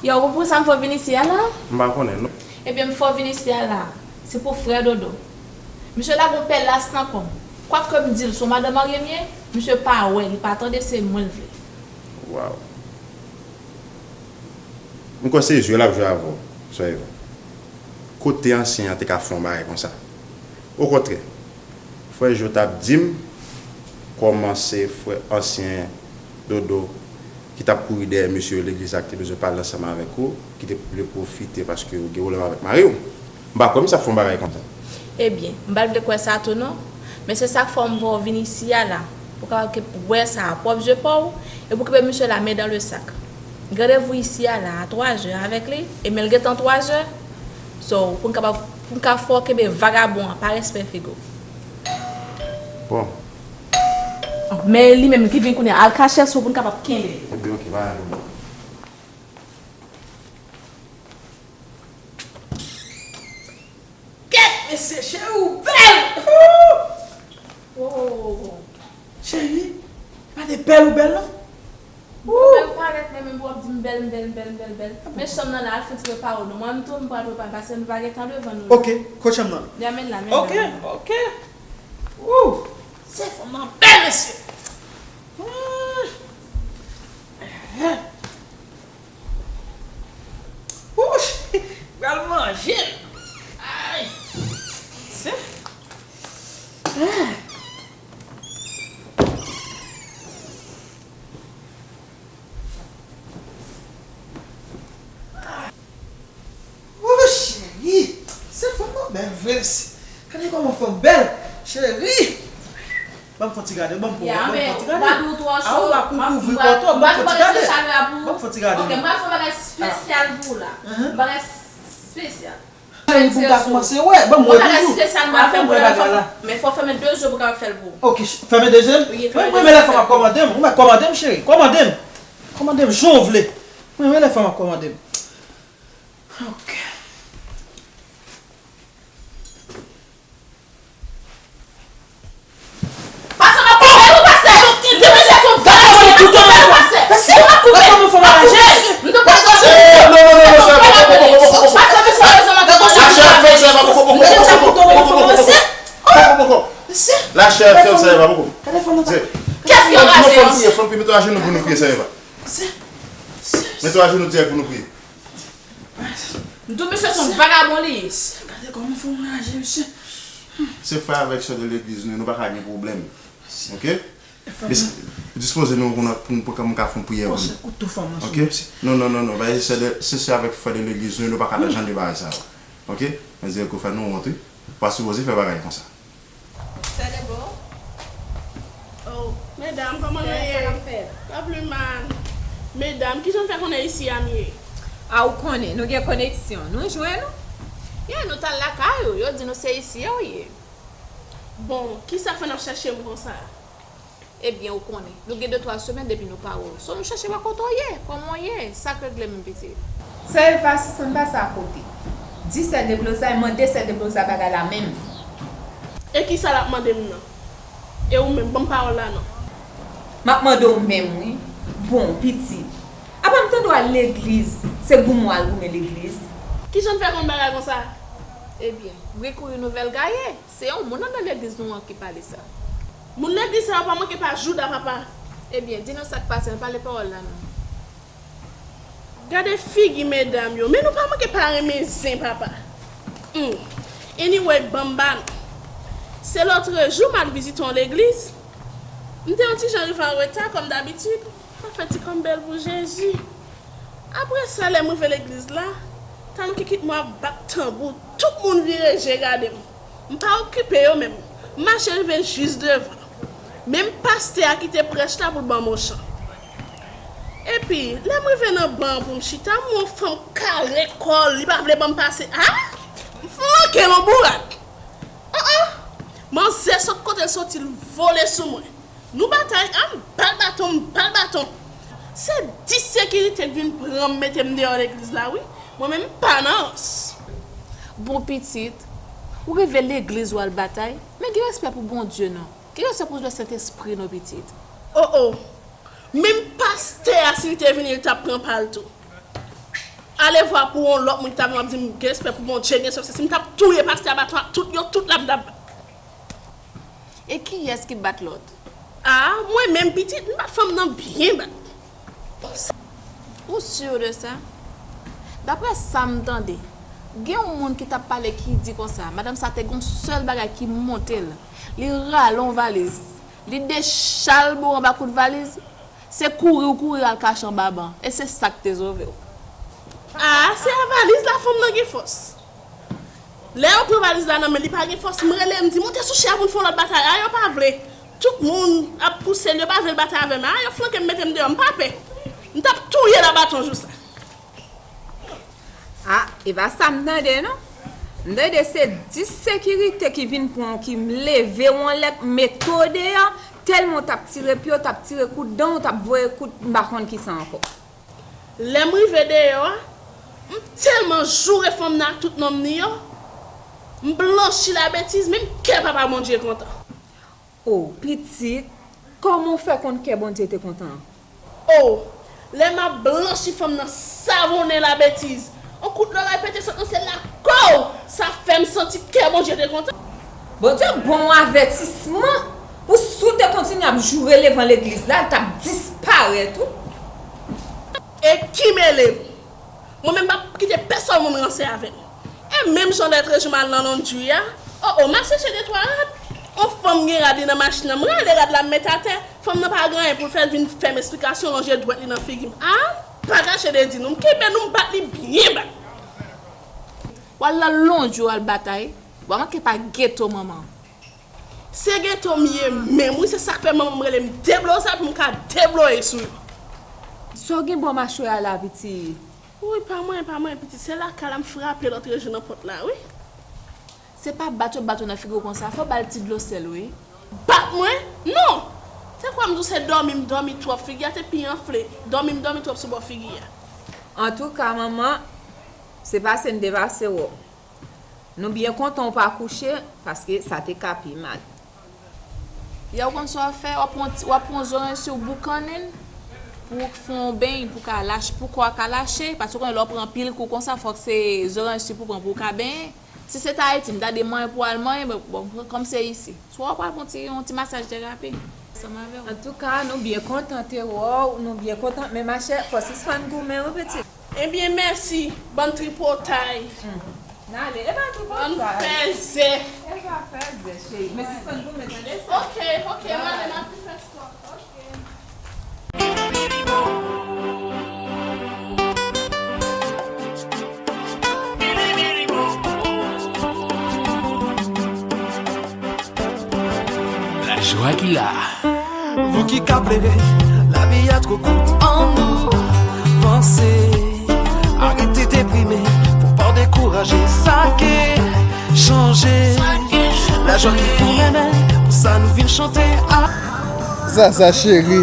Yo, ou pou sa m fè w vin isi a la? M pa konnen, non. Ebyen, m fè w vin isi a la. Se pou frè Dodo. Misye la gon pèlas nan kò m. Kwak ke m di l se yon madanm marye m ye, misye pa wè, li pa tande, se mwen l vle. Waw. M kwè se jwe l ap jwe avè w, sè Eva. Kote ansyen an te ka fè yon bagay konsa? Okontrè, frè Jo t ap di m kòman se frè ansyen Dodo ki t ap kouri dèyè mesye yo legliz la ki te bezwen pale ansanm avèk ou, ki te vle pwofite paske ou gen pwoblèm avèk mari w. M pa kwè misye ap fè yon bagay konsa. Ebyen, m pa t vle kwè sa tou non. Men se sa k fè m voye w vin isi a la. Pou w kapab ke wè sa a pwòp zye pa w, e pou w kenbe misye la men dan le sak. Gen randevou isi a la a twa zè avèk li, e men l gentan twa zè. So, pou n kapab, pou n ka fè w kenbe vagabon an, pa respè figo. Bon. Men li menm ki vin kounye a, al kache sou pou n kapab kenbe. Ebyen, oke, pa gen pwoblèm. Kèt, mesye, cheri, ou bèl! Cheri, pa de bèl ou bèl non? Ou bèl parèt men menm pou w ap di m bèl, m bèl, m bèl, m bèl, m bèl. Men chanm nan la, al fè ti prepare w non. Mwen menm tou, m pral prepare m, paske nou pa gentan devan nou la. Oke, kot chanm nan? Li a men la, men la. Oke, oke. Wouw! Se fanm nan bèl, mesye! Wouch! Pral manje l. Ay! Se. Wouch, cheri! Se fanm nan bèl vre, mesye. Gade kòman fanm bèl! Cheri! Ban m fè yon ti gade, ban m fè yon ti gade. A, ou pa kouvri kò twòp, ban m fè yon ti gade. Ban m fè yon ti gade. Ok, m pral fè yon bagay espesyal pou ou la. Yon bagay espesyal. Cheri, pou m ka kòmanse wè, ban m wè toujou. Yon bagay espesyal m pral fè pou ou la, men fò w fèmen de je w pou w kapab fè l pou ou. Ok, fèmen de je m? Wi, fèmen de je. Mwen renmen lè fanm ap kòmande m. Ou mèt kòmande m, cheri. Kòmande m, cheri. Kòmande m jan w vle. Mwen renmen lè fanm ap kòmande m. Ok. Pase m ap koupe ou pase! Depi se konn fè sa, m ap koupe ou pase! Pase m ap koupe! Gade kòman fò m raje! M te pase! Non, non, non, non, sè, poko, poko, poko, poko, poko. Pase m ap koupe ou pase! Lachè ap fè l, sè, poko, poko, poko, poko, poko, poko. Lachè ap fè l, sè, poko. Kiyès ki anraje an? Fò n priye, fò n priye, mete w ajenou pou nou priye, sè Eva. Mete w ajenou dirèk pou nou priye. M tou mesye se yon vagabon li ye. Gade kòman fò m raje, mesye. Se frè avèk sè de legliz nou ye, nou pa ka gen pwoblèm. Ok? Dispoze nou pou nou, pou nou, pou nou ka fè yon priyè pou nou. Ok? Non, non, non, non. Bagay se sè de, se sè avèk frè de legliz nou ye, nou pa ka nan jan de bagay sa yo. Ok? Mwen di ke fè nou wont, wi. Pa sipoze fè bagay konsa. Sè Debo? Oh, medam, kòman nou ye? Sa k ap fèt? Pa pli mal. Medam, kijan w fè konnen isi a m ye? A, ou konnen, nou gen koneksyon. Nou jwenn ou? Yeah, nou t al lakay ou, yo di nou se isi a w ye. Bon, kisa k fè n ap chèche m konsa? Ebyen, ou konnen, nou gen de twa semèn depi nou pa wè w. So, nou chèche wè kote w ye, kòman w ye, sa k regle menm pitit? Sè Eva, sispann pase akote. Di sè Deblozay, mande sè Deblozay bagay la menm. E kisa l ap mande m nan? E ou menm, ban m pawòl la non. M ap mande w menm, wi. Bon, pitit. Apa m tande w al legliz, se goumen w al goumen legliz? Kijan n fè konn bagay konsa? Ebyen, m gen kouri nouvèl gaye. Se yon moun anndan legliz nou an ki pale sa. Moun legliz sa yo pa manke pa jouda, papa. Ebyen, di nou sa k pase, nou pale pawòl la non. Gade figi medam yo, men nou pa manke pa renmen zen, papa. Hmm. Anyway, ban m ba nou. Se lòtrejou m al vizite yon legliz. M te yon ti jan rive an reta, kòm dabitid. M ap fè ti kò m bèl pou Jezi. Apre sa, lè m rive legliz la, talon kikit mwen ap bat tanbou, tout moun vire je gade m. M pa okipe yo menm. M mache rive jis devan. Menm pastè a kite prèch la pou l ban m yon chan. Epi, lè m rive nan ban an pou m chita, m wè yon fanm kare kò l, li pa vle ban m pase. A! M flanke l yon bourak. Oh, oh! Manzè sot kote l soti, l vole sou mwen. Nou batay, a m ba l baton, m ba l baton. Se dis sekirite k vin pran m mete m deyò legliz la wi. Mwen menm m pa nan rans. Bon pitit, ou rive legliz ou al batay, men gen respè pou Bondye non. Gen respè pou Lèsentespri non pitit. Oh oh. Menm pastè a si l te vini l t ap pran pa l tou. Alevwa pou yon lòt moun ki ta vin ap di m gen respè pou Bondye, gen respè pou sesi, m t ap touye pastè a baton ak tout yo, tout la m t ap bat. E kiyès ki bat lòt? A, mwen menm pitit, m bat fanm nan byen bat. Ou si de sa? Daprè sa m tande, gen yon moun ki t ap pale ki di konsa, madanm sa te gen yon sèl bagay ki monte l, li rale yon valiz, li dechal bò anba kout valiz, se kouri ou kouri al kache anba ban, e se sa k te sove w. A, se a valiz la fanm nan gen fòs. Lè yo pran valiz la nan men l, li pa gen fòs. M rele, m di, monte sou chè a pou n fè yon lòt batay. A, yo pa vle. Tout moun ap pouse l, yo pa vle l batay avè m. A, yo flanke m, mete m deyò, m pa pè. M t ap touye la baton jou sa. A, e pa sa m tande non. M tande se dis sekirite ki vin pran w, ki m leve w anlè, m mete w deyò, tèlman w t ap tire pye, w t ap tire kout dan, w t ap voye kout m pa konn kisa ankò. Lè m rive deyò a, m tèlman joure fanm nan ak tout nonm ni yo, m blanchi labetiz, menm kè Papa Bondye kontan. O, pitit, kòman w fè konn kè Bondye te kontan an? O, lè m ap blanchi fanm nan savonnen labetiz, on kout loray pete sot nan syèl la, kow! Sa fè m santi kè Bondye te kontan. Bondye ban w avètisman pou si w te kontinye ap joure levan legliz la, l t ap disparèt wi. E ki mele m? Mwen menm m p ap kite pèsonn moun ranse avè m. E menm jan lè trejou m al nan londri a, o o, m al chèche de twa rad. On fanm gen rad li nan machin nan, m rale rad la m met atè. Fanm nan pa gen anyen pou l fè, l vin fè m esplikasyon, lonje dwèt li nan figi m. A, m pa kache de di nou, m kenbe nou, m bat li byen bat. W al nan londri w al batay, w a manke pa geto manman. Se geto m ye menm wi, se sa k fè manman m rele m debloza pou m ka debloye sou yo. Sa w gen bò machwè a la piti? Wi, pa mwen, pa mwen, pitit, se lakay la m frape lòt jou nan pòt la wi. Se pa bat yo bat ou nan figi w konsa, fò w ba l ti dlo sèl wi. Bat mwen? Non! Te kwè m di w se dòmi m dòmi twòp, figi a te pi anfle, dòmi m dòmi twòp sou bò figi a. Antouka, manman, se pase n te pase w. Nou byen kontan w pa kouche, paske sa te ka pi mal. Ya w konn sa w ap fè, w ap pran ti, w ap pran zoranj si w boukannen l, pou w fè yon beny, pou ka lache, pou kò a ka lache, paske w konnen lè w pran anpil kou konsa, fòk se zoranj si pou w pran pou w ka benyen. Si se t Ayiti, m ta di manyen pou w al manyen, men bon, kòm se isi. Swa w pral pran ti, yon ti masaj terapi ansanm avè w. Antouka, nou byen kontan te wè w, nou byen kontan, men machè, fò sispann goumen wi pitit. Ebyen, mèsi, bann tripotay. N ale, e pa tripotay. Bann fèzè. E pa fèzè, cheri. Men sispann goumen, tande sa? Ok, ok, m ale, m ap vin fè spò. Ok. Lajwa ki la. Vou ki ka plede, lavi a twò kout, annou vanse. Arete deprime, fò pa w dekouraje, sa ke chanje. Lajwa ki pou mennen, pou sa nou vin chante a. Zaza cheri,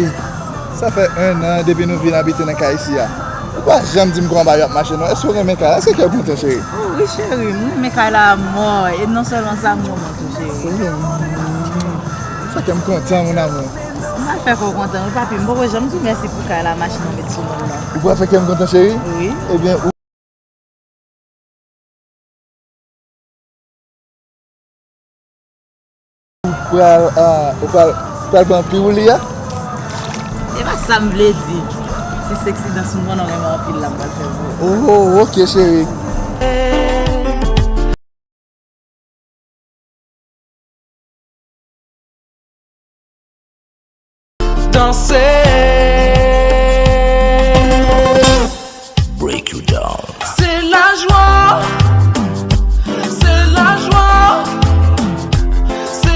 sa fè en an depi nou vin abite nan kay isi a. Ou pa janm di m kòman bagay ap mache non. Èske w renmen kay la? Èske kè w kontan cheri? Wi cheri, m renmen kay la amò. E non sèlman sa, m renmen w tou cheri. Sa kè m kontan mon amour. M pa fè kè w kontan wi papi, m poko janm di w mèsi pou kay la, machin ou met sou mwen nan. Ou pa fè kè m kontan cheri? Wi. Ebyen ou pral, ah, ou pral, pral pran pi ou li a? E pa sa m vle di. Se seksi dans m konnen w renmen anpil la m pral fè pou ou. Oh, ok cheri. Danse. Break you down. Se lajwa. Se lajwa. Se